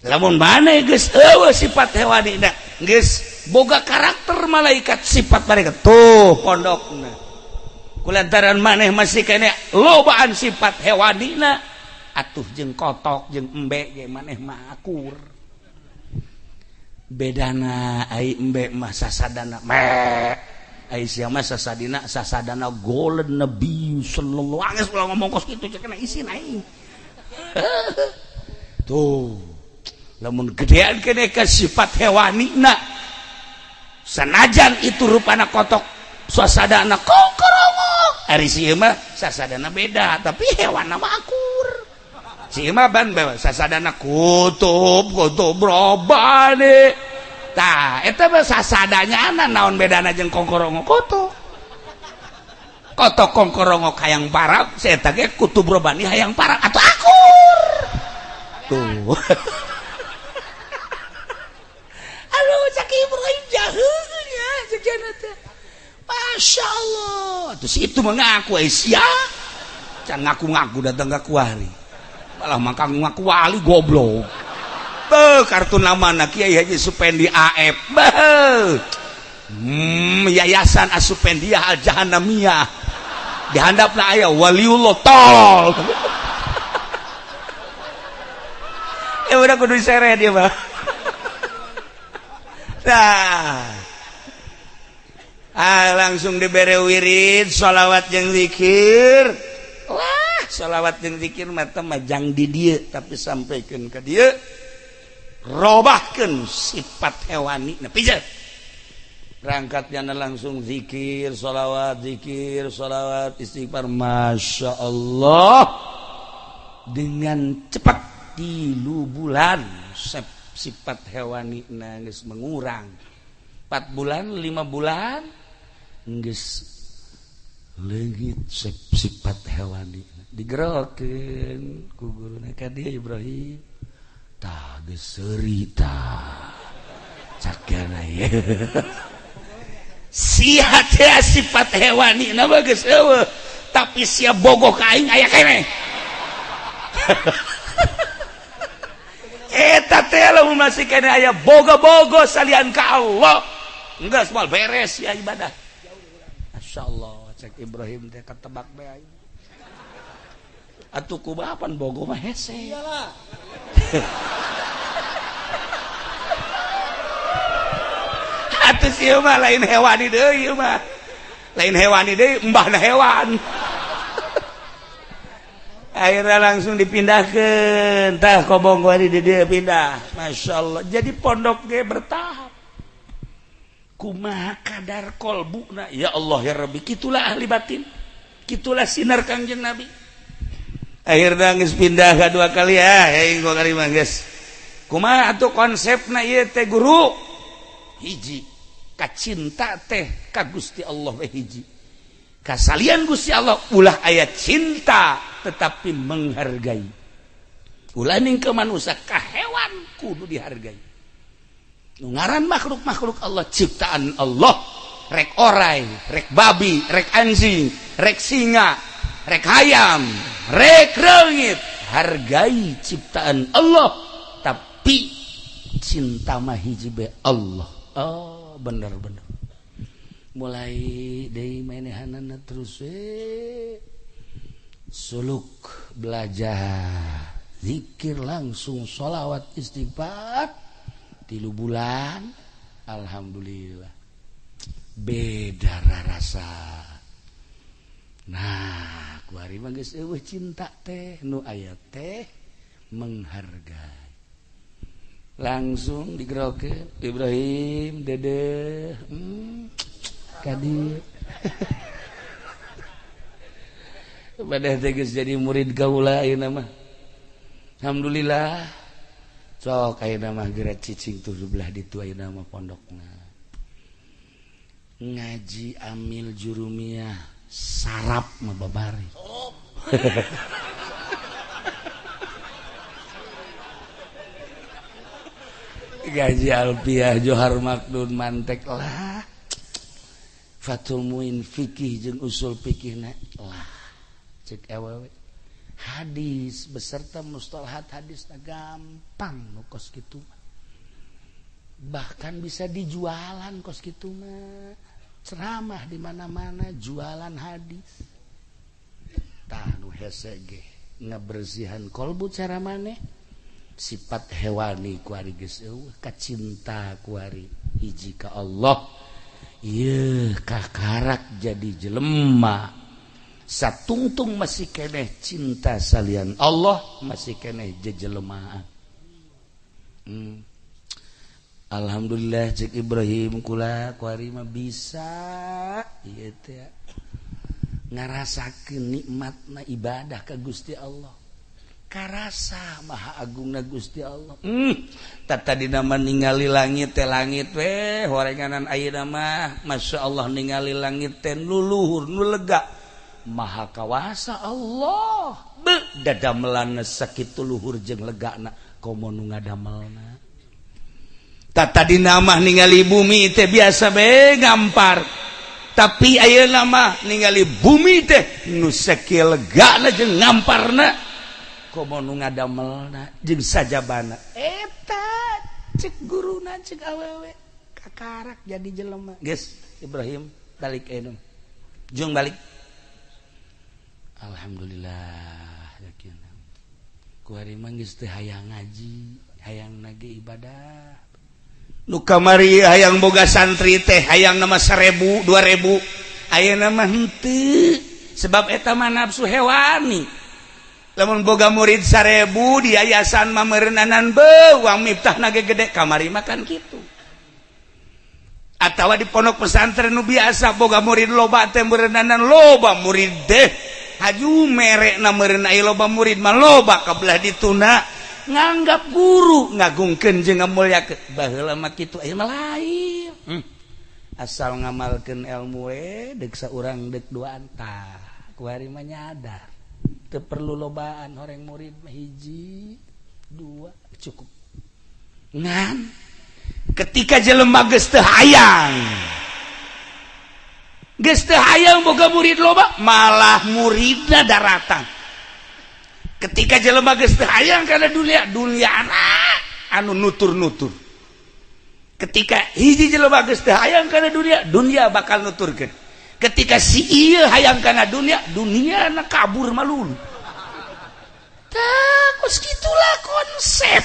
S1: Lamun maneh geus eueuh sifat hewanina geus boga karakter malaikat sifat malaikat tuh pondokna. Kulantaran maneh masih kene lobaan sifat hewanina atuh jeung kotok jeung embe ge maneh mah akur. Bedana ai embe mah sasadana me ai sia mah sasadina sasadana golden nabi sallallahu alaihi wasallam ngomong kos kitu cek isin aing. Tuh lamun gedean kene ka sifat hewanina sanajan itu rupana kotok suasadana kongkorongok ari si ieu mah sasadana beda tapi hewanna mah akur. Si ieu mah ban sasadana kutub kutub robani. Tah eta mah sasadanya naon bedana jeung kongkorongok kotok. Kotok kongkorongok hayang parab si eta ge kutub robani hayang parab atuh akur. Tuh. Aduh cak Ibrahim jaheuh nya cek teh. Masya Allah. Terus itu mengaku sia. Can ngaku-ngaku datang ka kuari. Malah mangka ngaku wali goblok. Beuh kartu namana Kiai Haji Supendi AF. Beuh. Yayasan Asupendiah Al Jahannamiyah. Dihandapna aya waliullah tol. Ya udah kudu diseret dia mah. Nah. Ah, langsung dibere wirid sholawat jeung zikir. Wah, sholawat jeung zikir mah teh majang di dieu tapi sampaikeun ka dieu. Robahkeun sifat hewani. Nah, pijet. Berangkatnya langsung zikir, sholawat, zikir, sholawat, istighfar. Masya Allah. Dengan cepat 3 bulan sifat hewani geus mengurang. 4 bulan, 5 bulan geus leungit sifat hewani. Digerokeun ku guruna ka dieu Ibrahim. Tah geus seuri tah. Cakana ye. Sia teh sifat hewani na mah geus eueuh, tapi sia bogoh ka aing aya keneh. Eta teh lamun masih keneh aya boga-bogo salian ka Allah. Geus moal beres ya ibadah. Masyaallah cek Ibrahim teh ketebak bae aing. Atuh kumaha pan bogo mah hese.
S2: Iyalah.
S1: Atuh ieu mah lain hewani deui ieu mah. Lain hewani deui, embahna hewan. Akhirnya langsung dipindahkeun. Tah kobong kuari di dieu pindah. Masyaallah. Jadi pondok ge bertahap. Kumaha kadar kolbuna ya Allah ya Rabbi, kitulah ahli batin, kitulah sinar Kangjeng Nabi. Akhirnya geus pindah ka dua kali ya, aing gua kali mah geus. Kumaha atuh konsepna ieu teh guru? Hiji, kacinta teh ka Gusti Allah we hiji. Kasalian Gusti Allah ulah aya cinta tetapi menghargai. Ulah ning ke manusia ka hewan kudu dihargai. Ngaran makhluk-makhluk Allah ciptaan Allah, rek orai, rek babi, rek anjing, rek singa, rek hayam, rek reungit, hargai ciptaan Allah, tapi cinta mah hiji be Allah. Oh, bener-bener. Mulai deui manehanana terus suluk belajar zikir langsung sholawat istighfar 3 bulan, alhamdulillah beda rasa. Nah kuari mah geus eueuh cinta teh nu aya teh menghargai. Langsung digerokeun Ibrahim dede kadi pada teh geus jadi murid kaula ayeuna mah. Alhamdulillah. Sok ayeuna mah geura cicing tuh belah ditu ayeuna mah pondokna. Ngaji amil jurumiyah sarap mah babari. Gaji alfiah Johar Makdun mantek lah. Fathul Muin fikih jeung usul fikihna lah. Cek awewe. Hadis beserta mustalahat hadis gampang nu kos kitu mah. Bahkan bisa dijualan kos kitu mah. Ceramah di mana-mana jualan hadis. Tah nu hese ge ngabersihan kolbu cara maneh. Sifat hewani kuari geus eueuh, kacinta kuari hiji ka Allah. Ieu kakarak jadi jelema. Satungtung masih keneh cinta salian Allah, masih keneh jejelemaan. Alhamdulillah cek Ibrahim kula kuari mah bisa ieu teh ngarasakeun nikmatna ibadah ka Gusti Allah. Karasa maha agungna Gusti Allah. Tadi nama ningali langit teh langit we horenganan ayeuna mah masyaallah ningali langit teh nu luhur nu lega. Maha kawasa Allah. Be dadamelanna sakitu luhur jeung legana komo nu ngadamelna. Tadi nama ningali bumi teh biasa be gampar. Tapi ayeuna mah ningali bumi teh nu sakieu legana jeung ngamparna komo nu ngadamelna jeung sajabana. Eta cek guruna cek awewe kakarak jadi jelema. Geus Ibrahim balik ayeuna. Jung balik. Alhamdulillah yakin. Kuari mah geus teu hayang ngaji, hayang nage ibadah. Nu kamari hayang boga santri teh hayang nama 1000, 2000. Ayeuna mah henteu, sebab eta mah nafsu hewani. Lamun boga murid 1000 di yayasan mah meureunnanan beuh uang miftah nage gede kamari mah kan kitu. Atawa di pondok pesantren nu biasa boga murid loba teh meureunnanan loba murid teh. Haju merekna meureun aya loba murid mah loba kabelah dituna nganggap guru ngagungkeun jeung ngamulyakeun baheula mah kitu aya mah lain. Asal ngamalkeun ilmu we deuk saurang deuk duaan tah kuari mah nyadar teu perlu lobaan horeng murid mah hiji dua. Cukup. Ngan ketika jelema geus teu hayang, geus teu hayang boga murid loba, malah muridna daratang. Ketika jelema geus teu hayang kana dunia, dunia anu nutur-nutur. Ketika hiji jelema geus teu hayang kana dunia, dunia bakal nuturkeun. Ketika si ieu hayang kana dunia, dunia na kabur malulu. Tah, kos gitulah konsep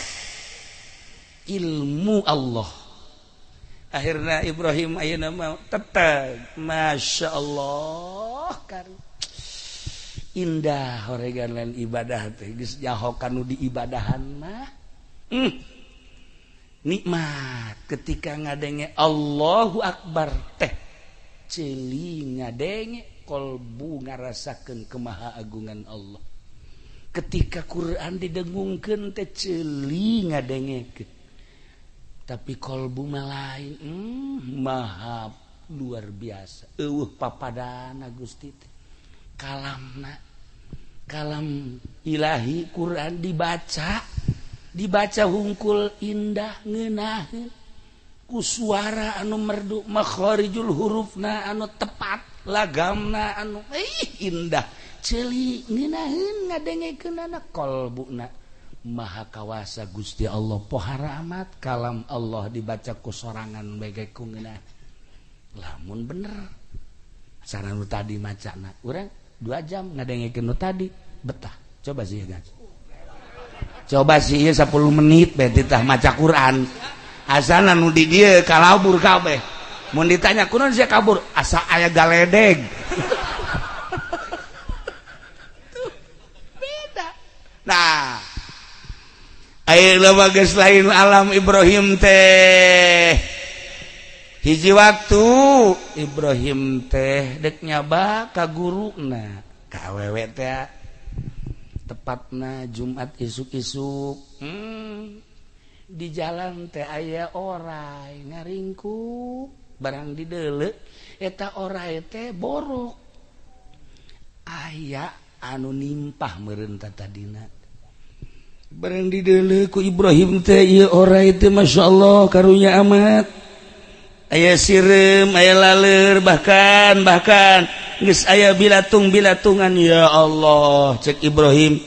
S1: ilmu Allah. Akhirnya Ibrahim ayeuna mah tetep, Masya Allah, kan indah horegan lain ibadah teh, geus nyaho kanu di ibadahan mah nikmat. Ketika ngadenge Allahu Akbar teh, ceuli ngadenge, kolbu ngarasakeun kemahaagungan Allah. Ketika Quran didengungkeun teh, ceuli ngadengekeun, tapi kolbu mah lain, maha luar biasa, eueuh papadana Gusti teh. Kalamna kalam ilahi. Quran dibaca, dibaca hungkul indah, ngeunaheun ku suara anu merdu, makharijul hurufna anu tepat, lagamna anu ih indah, ceuli ngeunaheun ngadengekeunana, kolbuna maha kawasa. Gusti Allah pohara amat kalam Allah dibaca ku sorangan bagai ku ngeunah. Lamun bener cara nu tadi macana, urang 2 jam ngadengekeun nu tadi betah. Coba sih guys, coba sih ieu 10 menit bae titah maca Quran, asana nu di dieu kalabur kabeh. Mun ditanya, "Kunaon sia kabur?" "Asa aya galedeg." Tuh, beda. Nah, ayeuna mah geus lain alam Ibrahim teh. Hiji waktu Ibrahim teh dek nyaba ka guruna, ka awewe teh, tepatna Jumat isuk-isuk. Di jalan teh aya orai ngaringkuk. Barang dideuleu, eta orai teh borok, aya anu nimpah meureun tadina. Barang dideuleu ku Ibrahim teh, ieu orai teh Masya Allah karunya amat, aya sireum, aya laleur, bahkan bahkan geus aya bilatung bilatungan. "Ya Allah," cek Ibrahim,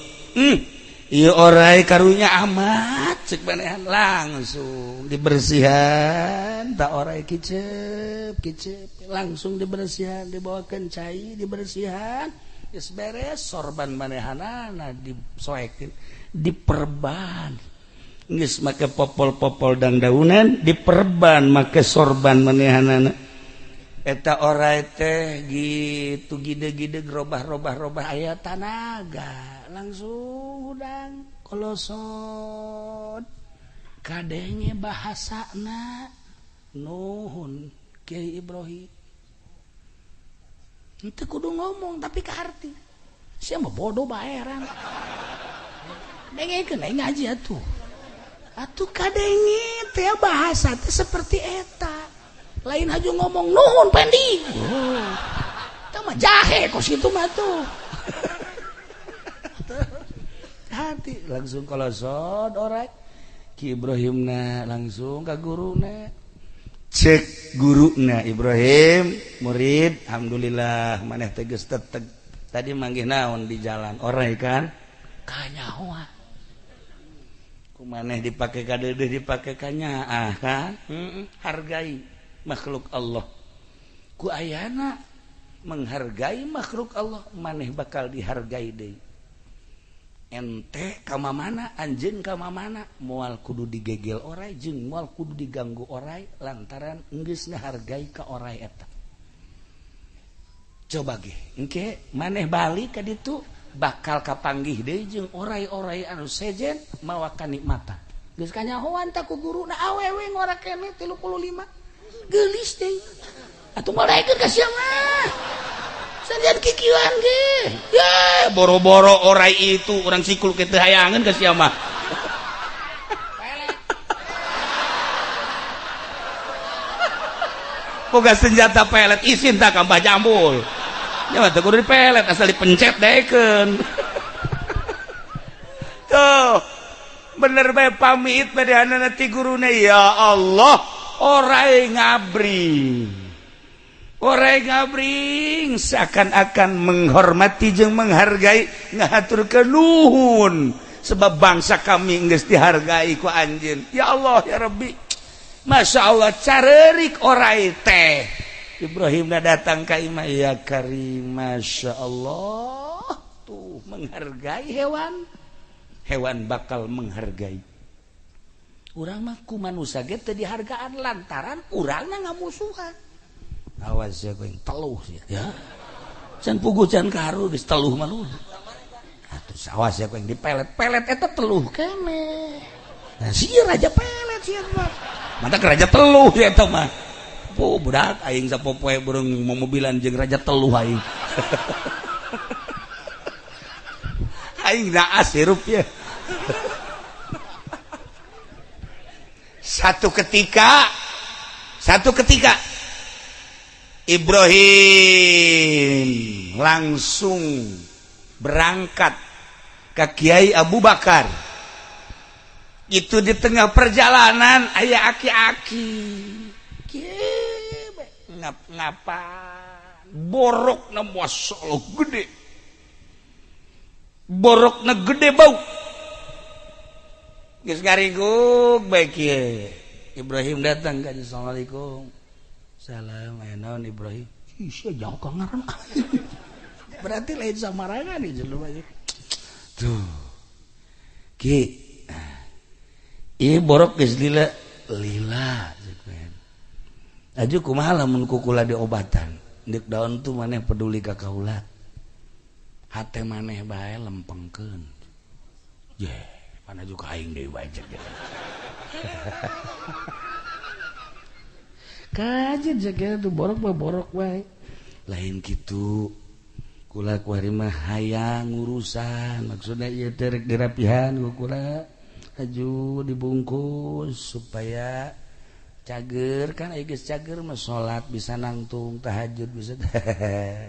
S1: ieu orai karunya amat," cek manehan. Langsung dibersihan tak orai, kicep kicep, langsung dibersihan, dibawakeun cai, dibersihan. Geus beres, sorban manehanana disoekeun, diperban. Geus make popol-popol dangdaunan, diperban make sorban manehanana. Eta orai teh gitu gide-gide, robah-robah robah, aya tanaga, langsung hudang kolosot, kadenge bahasana, "Nuhun, Kiai Ibrahim." Itu kudu ngomong tapi kaharti. Siapa bodoh baeran dengekeun aing ngaji atuh. Atuh kadenge teh bahasa teh seperti eta, lain haju ngomong, "Nuhun, Pendi." Oh. Itu mah jahe kos itu mah tuh. Hati langsung kolosot orai. Ki Ibrahim na langsung ke guruna. Cek guruna Ibrahim, "Murid, alhamdulillah maneh teh geus teteg. Tadi manggih naon di jalan? Orai kan?" "Kanyahoan." "Ku maneh dipake kadeudeuh, dipake kanyaah kan? Hargai makhluk Allah. Ku ayana menghargai makhluk Allah, maneh bakal dihargai deui. Ente kama mana, anjeun kama mana, moal kudu digegel orai jeung moal kudu diganggu orai lantaran geus ngahargai ka orai eta. Coba ge engke maneh balik ka ditu, bakal kapanggih deui jeung orai-orai anu sejen mawa kanikmatan." Geus kanyahoan tak ku guruna. Awewe ngora keneh 35, geulis deui. Atuh moal daekeun ka sia mah. Sanajan kikieuan ge. Ya, boro-boro orai itu, urang sikul kitu hayangeun ka sia mah.
S2: Pelet.
S1: Boga senjata pelet, isin tak ka Mbah Jambul. Ya mah teu kudu dipelet, asal dipencet daekeun. Tuh, bener. Bener bae pamit manehanana ti guruna. Ya Allah, orai ngabring, orai ngabring seakan-akan menghormati jeung menghargai, ngahaturkeun nuhun sebab bangsa kami geus dihargai ku anjeun. Ya Allah, ya Rabbi, Masya Allah, carerik orai teh. Ibrahim datang ka imah, ya Karim, Masya Allah, tuh menghargai hewan, hewan bakal menghargai urang mah. Ku manusia ge teu dihargaan lantaran urangna ngamusuhan. Awas ya, yang teluh ya, ya. Can puguh can karu geus teluh mah lu. Atuh awas ya, yang dipelet pelet eta teluh keneh. Nah, sia raja pelet sia mah, mantap raja teluh ya eta mah. Po budak aing sapopoe burung momobilan jeung raja teluh aing. Aing naas hirup ya. Satu ketika Ibrahim langsung berangkat ke Kiai Abu Bakar. Itu di tengah perjalanan aya aki-aki ngap-ngapa borok na masalah gede, borok na gede bau geus ngaringguk bae kieu. Ibrahim datang ka, assalamualaikum, salam, aya naon Ibrahim? Ih sia jauh ka ngaran. Berarti lain samarangan ieu jelema tuh. Ki ieu borok geus lila lila aju kumaha lamun kukula diobatan deuk daun tuh maneh peduli ka kaula, hate maneh bae lempengkeun. Ye, mana juga aing deui bae cek. Kajeun cek tuh borok mah borok bae. Lain kitu. Kula kuari mah hayang urusan, maksudna ieu teh rek dirapihan ku kula. Aju dibungkus supaya cager kan, aya geus cager mah salat bisa nangtung, tahajud bisa.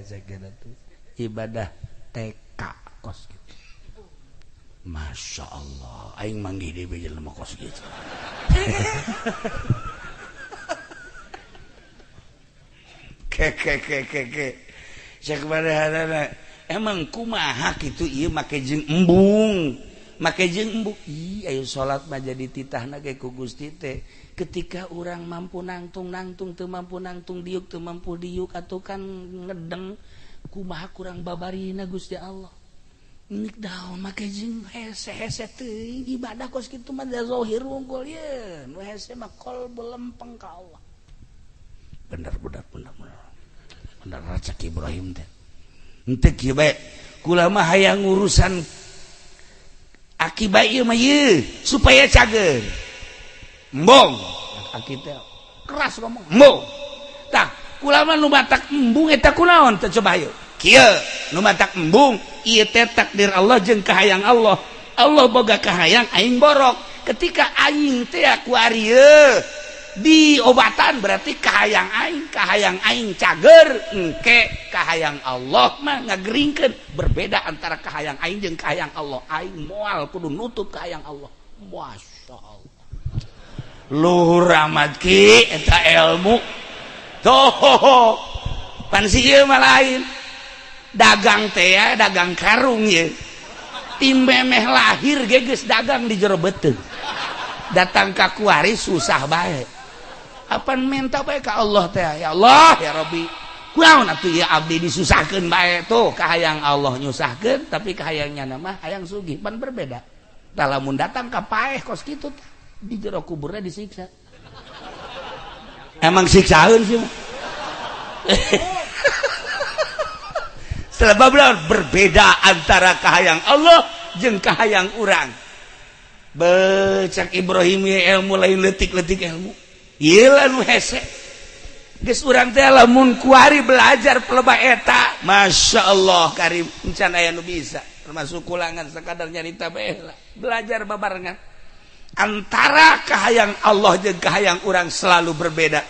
S1: Cager atuh ibadah TK kos gitu. Masya Allah, aing manggih deui jelema kos gitu. Ke ke ke ke ke. Cek manehanana emang kumaha kitu ieu make jeung embung. Make jeung embung. Ih, ayo salat mah jadi titahna ge ku Gusti teh. Ketika orang mampu nangtung-nangtung, teu mampu nangtung diuk, teu mampu diuk atuh kan ngedeng kumaha kurang babarina Gusti Allah. Nik daun make jeung hese-hese teuing ibadah kos kitu mah da zahir wungkul ye. Nu hese mah qalbu lempeng ka Allah. Bener bener bener bener. Bener cek Ibrahim teh. Henteu kieu bae kula mah hayang urusan akibat ieu mah ieu supaya cager. Embung aki teh keras ngomong embung. Tah kula mah nu matak embung eta kunaon teh coba hayu. Kieu nu matak embung ieu teh takdir Allah jeung kahayang Allah. Allah boga kahayang aing borok. Ketika aing teh kuari diobatan berarti kahayang aing cager, engke kahayang Allah mah ngageringkeun. Berbeda antara kahayang aing jeung kahayang Allah. Aing moal kudu nutup kahayang Allah. Masya Allah. Luhur amat ki eta ilmu tuh pan si ieu mah lain dagang teh ya, dagang karung ye tim memeh lahir ge geus dagang di jero beuteung, datang ka kuari susah bae apan minta bae ka Allah teh, ya Allah ya Rabbi kunaon atuh ieu abdi disusahkeun bae. Tuh kahayang Allah nyusahkeun tapi kahayangnya mah hayang sugih pan berbeda. Tah lamun datang ka paeh kos kitu teh di jero kuburnya disiksa. Emang siksaeun sih mah. Sebab berbeda antara kahayang Allah jeung kahayang urang. Becak Ibrahim ilmu lain letik-letik ilmu. Ieu lah nu hese. Geus urang teh lamun kuari belajar pelebah eta, Masya Allah karim encan aya nu bisa. Termasuk kulangan sekadar nyarita bae lah. Belajar babarengan. Antara kahayang Allah jeung kahayang urang selalu berbeda.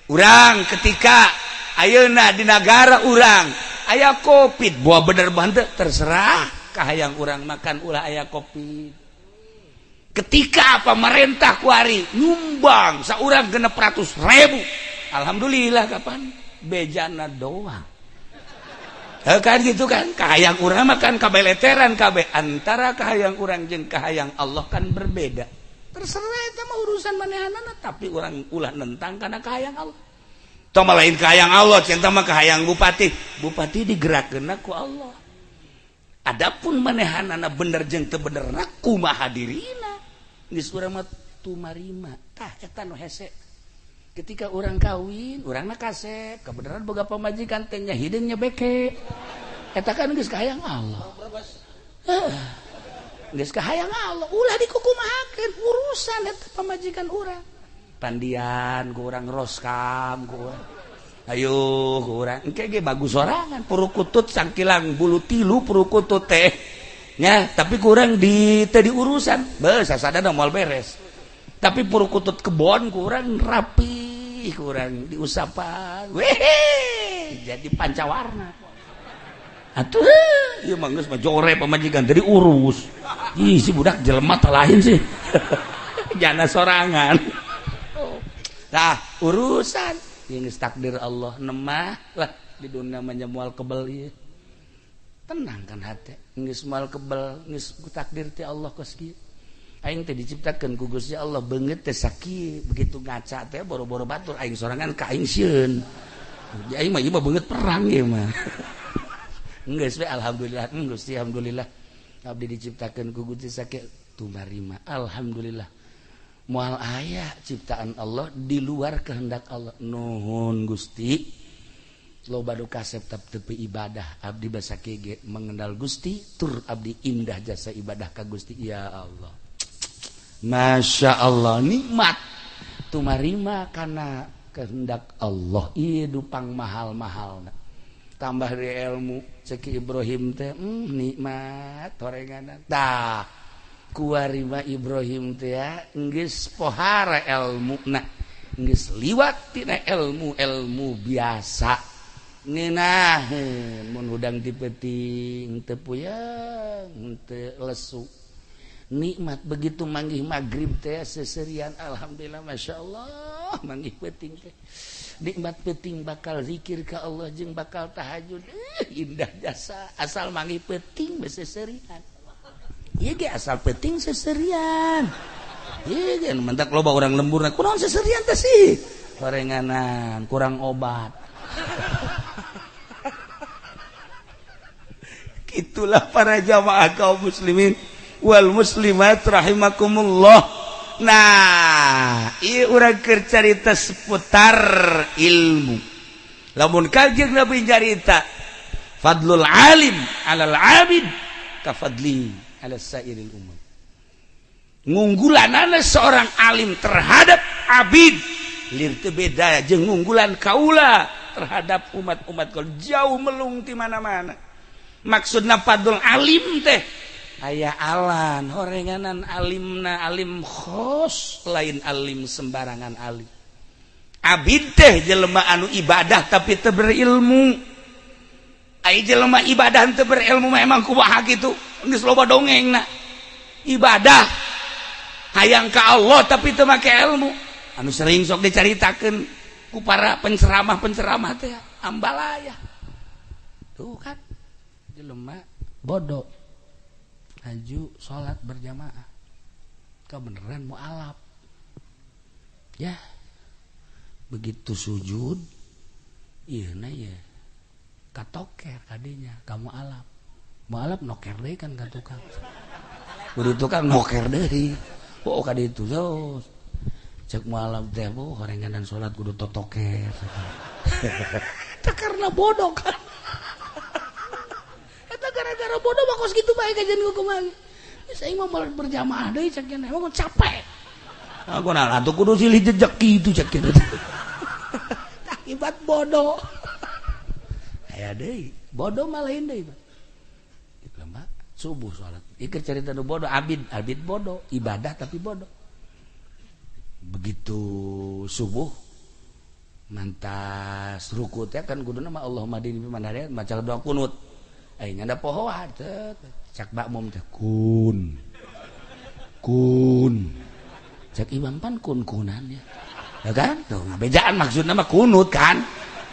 S1: Urang ketika ayeuna di nagara urang aya Covid, buah bener bante terserah kahayang urang makan ulah aya Covid. Ketika pemerintah kuari nyumbang saurang 600.000, alhamdulillah, kapan bejana doang. Kan gitu kan, kahayang urang mah kan kabeleteran kabeh. Antara kahayang urang jeung kahayang Allah kan berbeda. Terserah, eta mah urusan manehanana, tapi urang ulah nentang karena kahayang Allah. Tong lain kahayang Allah, cinta mah kahayang bupati. Bupati digerakkeun ku Allah. Adapun manehanana bener jeung teu bener, kumaha dirina, geus urang mah tumarima. Tah, eta nu hese. Ketika orang kawin, urang na kasep kebenaran boga pamajikan teh nya hideung nya beke, eta kan geus kahayang Allah. Geus kahayang Allah, ulah dikukumahakeun urusan eta pamajikan urang. Pandian ku urang, roskam ku urang, ayo ku urang, engke ge bagus sorangan. Purukutut sangkilang bulu tilu, purukutut teh nya, tapi kurang di teu diurusan, beuh, sasadana moal beres. Tapi purukutut kebon kurang rapi, kurang diusapan, wehe, jadi pancawarna atuh. Ieu mah geus mah jore pamajikan teu diurus. Ih, si budak jelema teh lain sih, jana sorangan. Nah, urusan yang geus takdir Allah nemah lah di dunia mah, moal kebel ieu. Tenang kan hati, geus moal kebel, geus takdir ti Allah kos kieu. Aing teh diciptakeun ku Gusti Allah beungeut teh sakieu, begitu ngaca teh boro-boro batur, aing sorangan ka aing sieun. Aing mah ieu mah beungeut perang ieu mah. Geus we, alhamdulillah. Gusti, alhamdulillah abdi diciptakeun ku Gusti sakieu, tumarima, alhamdulillah. Moal aya ciptaan Allah di luar kehendak Allah. Nuhun Gusti, loba nu kasep tapi ibadah. Abdi basa ge mengenal Gusti, tur abdi indah jasa ibadah ka Gusti. Ya Allah, Masya Allah, nikmat tumarima karena kehendak Allah. Iya, dupang mahal-mahal tambah dari ilmu ceki Ibrahim teh, nikmat horenganan. Tah, kuarima Ibrahim teh ya geus pohara ilmu. Nah, geus liwat tina ilmu ilmu biasa, ngeunaheun mun hudang ti peuting teu puyeng, teu lesu, nikmat. Begitu manggih maghrib teh seserian, alhamdulillah, masya Allah. Manggih peuting teh nikmat, peuting bakal zikir ke Allah jeung bakal tahajud. Indah jasa asal manggih peuting seserian. Ieu ge asal peuting seserian. Ieu ge mentak loba orang lembur. Kunaon seserian teh sih? Horenganan kurang obat. Itulah para jamaah kaum muslimin wal muslimat rahimakumullah. Nah, ieu urang keur carita seputar ilmu. Lamun Kanjeng Nabi carita fadlul alim alal abid ka fadli ala sairil umam, ngunggulanana seorang alim terhadap abid lir teu beda jeung ngunggulan kaula terhadap umat-umat, kalau jauh melung ti mana-mana. Maksudna fadlul alim teh aya alan horenganan alimna alim khos, lain alim sembarangan alim. Abid teh jelema anu ibadah tapi teu berilmu. Ai jelema ibadah teu berilmu mah emang kumaha kitu, geus loba dongengna. Ibadah hayang ka Allah tapi teu make ilmu, anu sering sok dicaritakeun ku para penceramah-penceramah teh, ambalaya tuh kan. Jelema bodoh haju salat berjamaah, kebenaran mualaf ya, begitu sujud iya, nah ya katoker kadinya kamu alap mualaf, noker deui kan ka tukang. Kudu tukang noker deui. Oh, kadi itu terus cek mualaf teh, "Bu, horenganan salat kudu totoker." Teh karena bodoh kan eta, gara-gara bodoh mah kos kitu bae kajian kumaha. Geus aing mah moal berjamaah deui, cek emang capek. Aku nah atuh kudu silih jejak kitu, cek kitu. Akibat bodoh. Aya deui, bodoh mah lain deui. Lemah subuh salat. Ieu cerita nu bodoh, abid, abid bodoh, ibadah tapi bodoh. Begitu subuh mantas ruku teh kan kuduna mah Allahumma hdini fiman hadait, maca doa kunut. Aing ada poho teh, cak makmum teh kun. Kun cek imam pan kun kunan ya, ya kan tuh ngabejaan maksudna mah kunut kan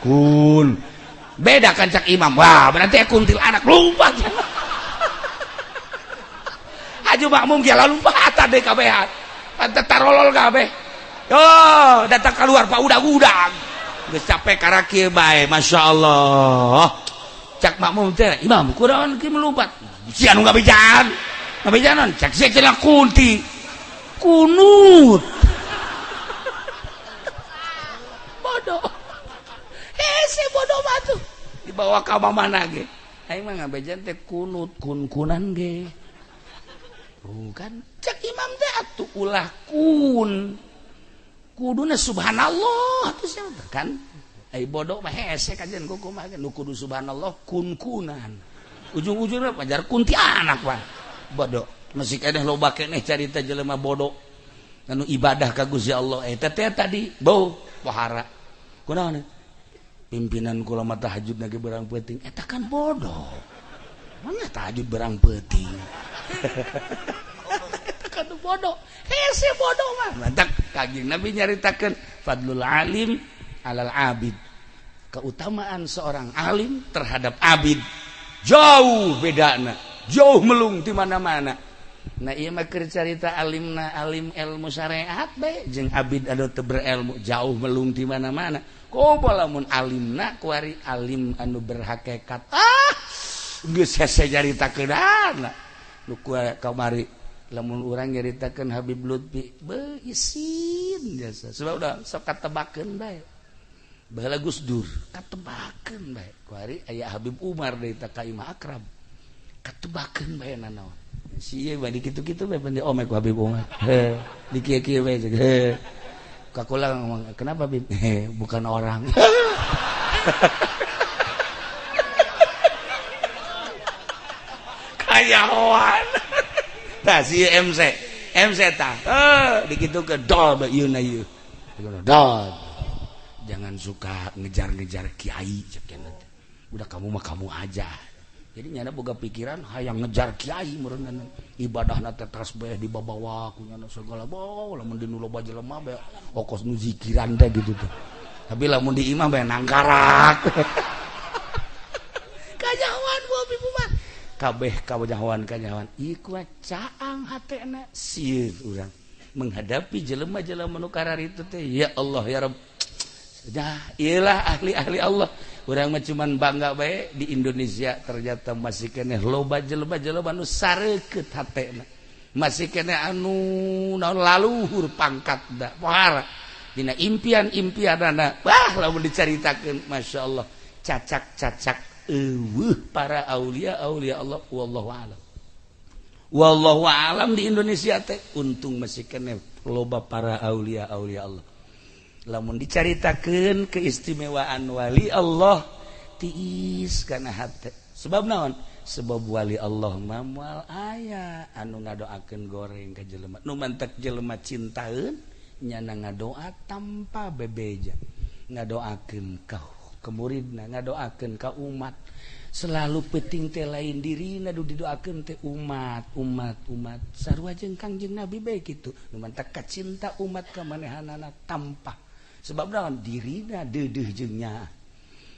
S1: kun beda kan cak imam. Wah, berarti kuntil anak lompat aju makmum ge lompat deh kabehan, pantat tarolol kabeh. Yo datang keluar pak udag-udag geus capek karaki bae. Masya Allah, cak makmum teh, imam kunaon ki melompat si anu ngabejaan ngabejaan? Cak sia cenah kunti kunut. Bodoh, hese bodoh mah tuh dibawa ka mana ge. Aing mah ngabejan teh kunut kun-kunan ge. Bukan cek imam teh atuh ulah kun, kuduna subhanallah tuh siapa kan. Ai bodoh mah hese kajian ku kumaha nu kudu subhanallah kun-kunan, ujung-ujungnya pajar kunti anak pak. Bodoh masih keneh, loba keneh carita jelema bodoh anu ibadah ka Gusti Allah. Eta teh tadi bau pohara kunaon pimpinan kula mah tahajud lagi berang peuting. Eta kan bodoh, mana tahajud berang peuting? Eta kan bodoh, hese bodoh mah. Mantak Kanjeng Nabi nyaritakeun fadlul alim alal abid, keutamaan seorang alim terhadap abid jauh bedana, jauh melung di mana-mana. Nah, ieu mah keur carita alimna alim ilmu syariat bae jeung abid anu teu berilmu jauh melung di mana-mana. Komo lamun alimna kuari alim anu berhakikat, ah geus hese nyaritakeunana. Nu kamari lamun urang nyaritakeun Habib Lutfi beuh isin jasa, sebab udah sok katebakeun bae. Baheula Gus Dur katebakeun bae, kuari aya Habib Umar deui teh ka imah akrab katebakeun bae nanaon si ieu bae kitu-kitu bae bende omek ku Habib Umar. He di kieu-kieu bae he kakula ngomong, kenapa Bib? He, bukan orang kayawan. Tah si MC MC tah eh dikitu ke dol bae ieu na ieu dol. Jangan suka ngejar-ngejar kiai cek. Udah, kamu mah kamu aja. Jadi nyana boga pikiran hayang ngejar kiai meureun, ibadahna teh tasbih dibabawa ku nyana segala bawa. Lamun di nu loba jelema bae okos nu zikiran teh gitu tuh, tapi lamun di imah bae nangkarak. Kanyahoan bu ibu mah kabeh kanyahoan kanyahoan ieu caang hatena sieun urang menghadapi jelema-jelema nu kararitu teh. Ya Allah ya Rabb. Sudah, iyalah ahli-ahli Allah. Urang mah cuman bangga bae di Indonesia ternyata masih keneh loba jelema-jelema nu sareukeut hatena. Masih keneh anu naon laluhur pangkat da pohara. Dina impian-impianana, wah lamun dicaritakeun Masya Allah, cacak-cacak eueuh para aulia aulia Allah. Wallahu alam. Wallahu alam di Indonesia teh untung masih keneh loba para aulia aulia Allah. Lamun dicaritakeun keistimewaan wali Allah tiis kana hate. Sebab naon? Sebab wali Allah mah moal aya anu ngadoakeun goreng ka jelema. Nu mantek jelema cintaeun nyana ngadoa tanpa bebeja, ngadoakeun ka ke muridna, ngadoakeun ka umat. Selalu penting teh lain dirina, nu didoakeun teh umat umat umat. Sarua jeung Kangjeng Nabi bae kitu, nu mantak kacinta umat ka manehanana tanpa sebab naon dirina deudeuh jeung nya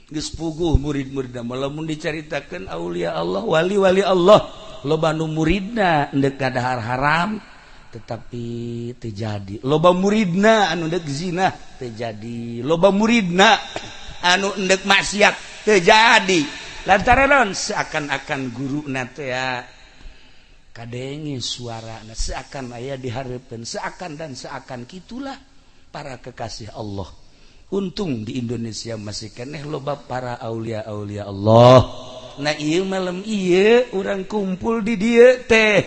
S1: geus puguh murid-muridna. Lamun dicaritakeun aulia Allah, wali-wali Allah, loba nu muridna endek kadahar haram tetapi terjadi, loba muridna anu endek zina terjadi, loba muridna anu endek maksiat terjadi, lantaran naon? Seakan-akan guru teh ya kadenge suara, seakan aya dihareupeun, seakan dan seakan. Kitulah para kekasih Allah. Untung di Indonesia masih keneh loba para aulia aulia Allah. Nah, ieu malam ieu urang kumpul di dieu teh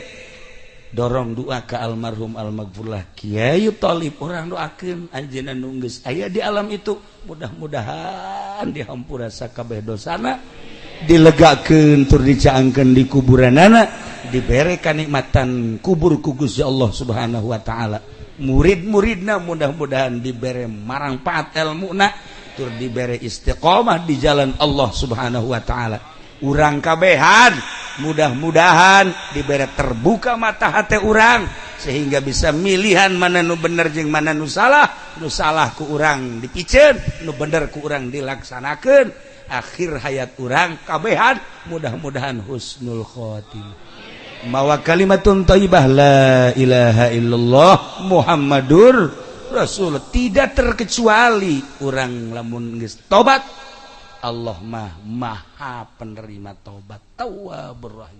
S1: dorong doa ke almarhum almaghfurlah Kiai Thalib. Urang doakeun anjeunna nu geus aya di alam itu, mudah-mudahan dihampura sakabeh dosana, dilegakeun tur dicaangkeun di kuburanana, dibere kanikmatan kubur ku Gusti Allah Subhanahu wa taala. Murid-muridna mudah-mudahan dibere marangpaat ilmuna tur dibere istiqomah di jalan Allah Subhanahu wa taala. Urang kabehan mudah-mudahan dibere terbuka mata hati urang. sehingga bisa milihan mana nu bener jeung mana nu salah. Nu salah ku urang dipiceun, nu bener ku urang dilaksanakeun. Akhir hayat urang kabehan mudah-mudahan husnul khotimah, mawa kalimatun thayyibah, la ilaha illallah Muhammadur Rasul. Tidak terkecuali urang lamun geus tobat, Allah mah maha penerima tobat, tawwabur rahim.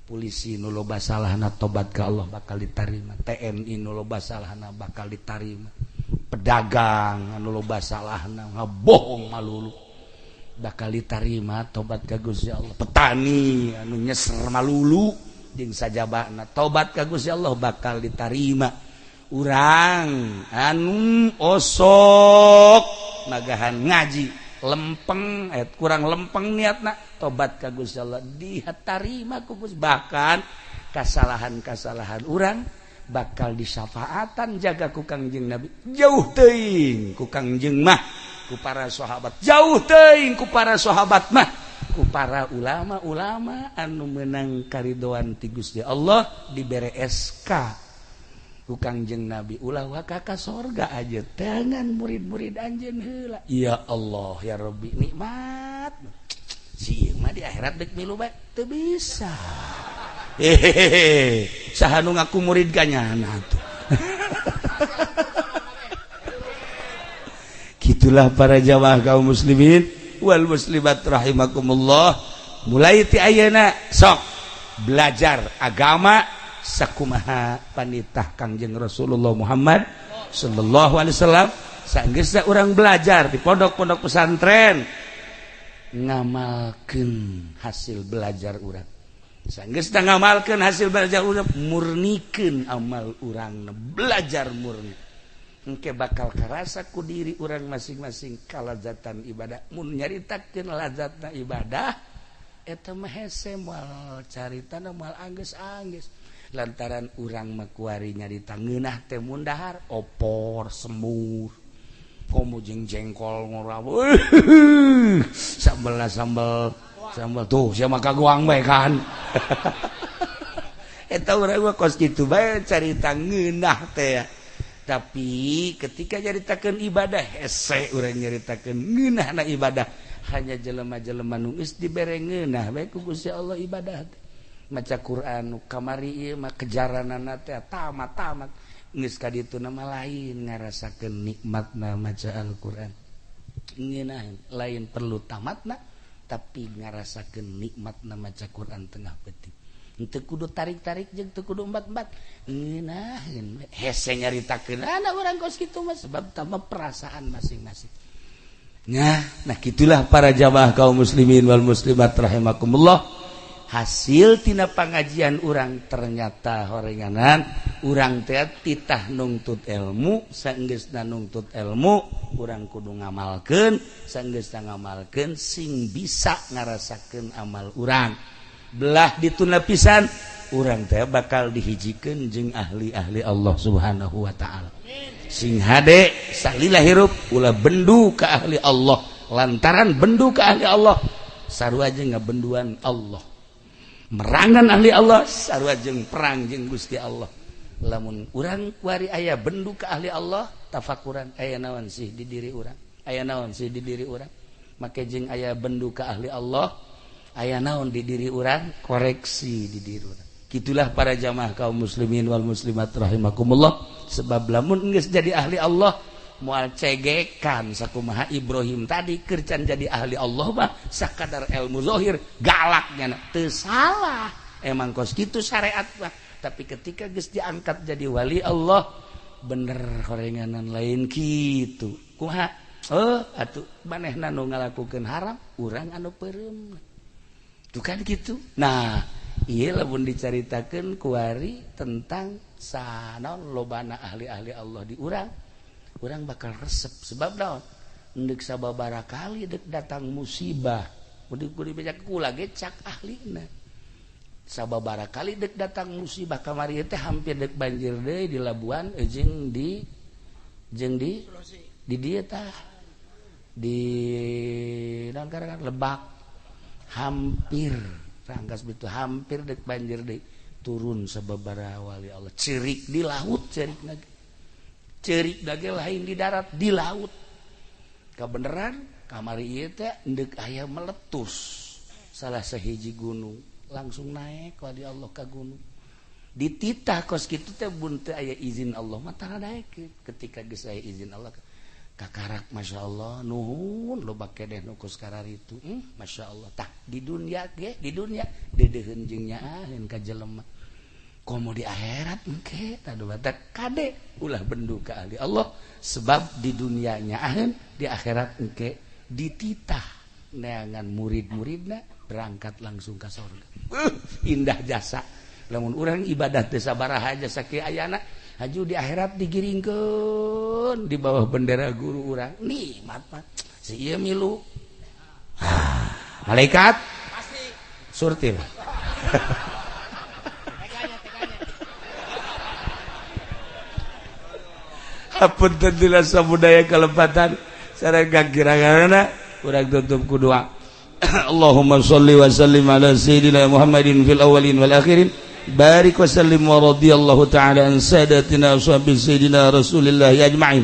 S1: Polisi nu loba salahna tobat ke Allah bakal diterima, TNI nu loba salahna bakal diterima, pedagang anu loba salahna ngabohong malulu bakal diterima tobat ka Gusti Allah, petani anu nyeser malulu jeung sajabana tobat ka Gusti Allah bakal diterima. Urang anu osok magahan ngaji lempeng, kurang lempeng niatna, tobat ka Gusti Allah ditarima ku Gusti. Bahkan kasalahan-kasalahan urang bakal disafaatan jaga ku Kangjeng Nabi, jauh teuing ku Kangjeng mah, ku para sahabat, jauh teuing ku para sahabat mah, ku para ulama-ulama anu menang karidoan ti Gusti Allah, dibere SK ku Kangjeng Nabi, ulah waka ka sorga aja tangan murid-murid anjeun heula. Ya Allah ya Rabbi, nikmat si mah di akhirat dek milu bae teu bisa. Hehehe, saha nu ngaku murid kanyana tuh? Gitulah para jamaah kaum muslimin wal muslimat rahimakumullah. Mulai ti ayeuna sok belajar agama sakumaha panitah Kangjeng Rasulullah Muhammad sallallahu alaihi wasallam. Sanggeusna urang belajar di pondok-pondok pesantren, ngamalkeun hasil belajar urang. Sanggeusna ngamalkeun hasil belajar urang, murnikeun amal urang, belajar murni, engke bakal karasa ku diri urang masing-masing kalazatan ibadah. Mun nyaritakeun lazatna ibadah eta mah hese, moal caritana moal anggeus-anggeus, lantaran urang mah kuari nyarita ngeunah teh mun dahar opor semur komo jeung jengkol ngora sambel sambel sambel tuh sia mah kaguang bae kan. Eta urang mah kos kitu bae carita ngeunah teh. Tapi ketika nyaritakeun ibadah hese urang nyaritakeun ngeunahna ibadah. Hanya jelema-jelema nu geus dibere ngeunah bae ku Gusti Allah ibadah teh. Maca Quran nu kamari ieu mah kejaranana teh tamat-tamat, geus ka ditu mah lain ngarasakeun nikmatna maca Al-Qur'an. Ngeunah lain perlu tamatna, tapi ngarasakeun nikmatna maca Quran tengah peuting. Teu kudu tarik-tarik jeung teu kudu embat-embat, ngeunaheun hese nyaritakeun anak urang kos kitu mah, sebab tambah perasaan masing-masing. Nah, gitulah para jamaah kaum muslimin wal muslimat rahimakumullah. Hasil tina pengajian urang ternyata horenganan urang teh titah nungtut ilmu. Sanggeusna nungtut ilmu, urang kudu ngamalkeun. Sanggeusna ngamalkeun, sing bisa ngarasakeun amal urang. Belah dituna pisan urang teh bakal dihijikeun jeung ahli-ahli Allah Subhanahu wa taala. Sing hade salila hirup ulah bendu ka ahli Allah, lantaran bendu ka ahli Allah sarua jeung ngabenduan Allah, merangan ahli Allah sarua jeung perang jeung Gusti Allah. Lamun urang kuari aya bendu ka ahli Allah, tafakuran aya naon sih di diri urang, aya naon sih di diri urang. Make jeung aya bendu ka ahli Allah, aya naon di diri urang, koreksi di diri urang. Gitulah para jamaah kaum muslimin wal muslimat rahimakumullah. Sebab lamun geus jadi ahli Allah moal cegekan sakumaha Ibrahim tadi kercan jadi ahli Allah mah sakadar ilmu zahir galaknya teu salah, emang kos kitu syariat mah. Tapi ketika geus diangkat jadi wali Allah bener horenganan lain kitu. Kumaha? Oh atuh manehna nu ngalakukeun haram, urang anu peureum tuh kan gitu. Nah, iya, lamun dicaritakeun kuari tentang sanaon lobana ahli-ahli Allah di urang, urang bakal resep. Sebab naon? Ndek sababaraha kali dek datang musibah, kudu kudu beja kula ge cak ahlina, sababaraha kali dek datang musibah. Kamari teh hampir dek banjir deui di Labuan jeung di dieu tah di naon karangan Lebak, hampir rangkas itu hampir dek banjir deui. Turun sababaraha wali Allah, cerik di laut, cerik lagi, cerik lagi, lain di darat, di laut. Kebenaran kamari ieu teh endek aya meletus salah sahiji gunung, langsung naik wali Allah ka gunung. Dititah kos kitu teh, bun teu aya izin Allah mah tara daekeun. Ketika geus aya izin Allah, kakarak, Masya Allah, nuhun loba keneh nu kos kararitu. Masya Allah. Tah, di dunia ge, di dunia deudeuheun jeung nyaaheun ka jelema, komo di akhirat engke. Tah, kade ulah bendu ka ahli Allah, sebab di dunia nyaaheun, di akhirat engke dititah neangan murid-muridna, berangkat langsung ke sorga. Indah jasa lamun urang ibadah teh sabaraha jasa kieu ayana, haju di akhirat digiringkeun di bawah bendera guru urang. Nikmat mah si ieu milu malaikat.
S2: Pasti.
S1: Surti lah.
S2: Tekanya, tekanya.
S1: Hapunten dina sabudaya kalepatan sareng kakiranganna. Urang tutup ku doa. Allahumma sholli wa sallim ala sayyidina Muhammadin fil awwalin wal akhirin, barik wa sallim, wa radhiyallahu ta'ala an sadatina ashabi sayyidina Rasulillah ajma'in.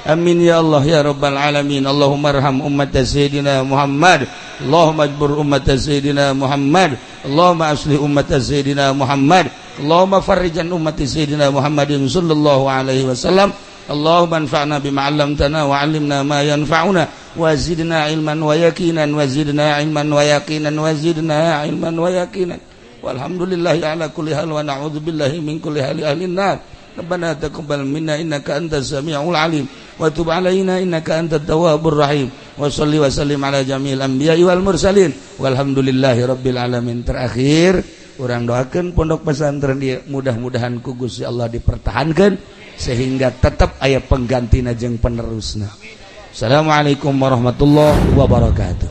S1: Amin ya Allah ya rabbal alamin. Allahumma arham ummat sayyidina Muhammad. Allahumma ajbur ummat sayyidina Muhammad. Allahumma aslih ummat sayyidina Muhammad. Allahumma farrijan ummat sayyidina Muhammadin sallallahu alaihi wasallam. Allahumma anfa'na bima 'allamtana wa 'allimna ma yanfa'una wa zidna ilman wa yaqinan, wa zidna ilman wa yaqinan, wa zidna ilman wa yaqinan. Walhamdulillahi ala kulli hal wa na'udzubillahi min kulli hali ahli nar. Rabbana taqabbal minna innaka antas samiul alim wa tub alaina innaka antat tawwabur rahim, wa salli wa sallim ala jami'il anbiya'i wal mursalin, walhamdulillahi rabbil alamin. Terakhir, urang doakan pondok pesantren dia mudah-mudahan ku Gusti Allah dipertahankan sehingga tetap aya penggantina jeung penerusna. Assalamualaikum warahmatullahi wabarakatuh.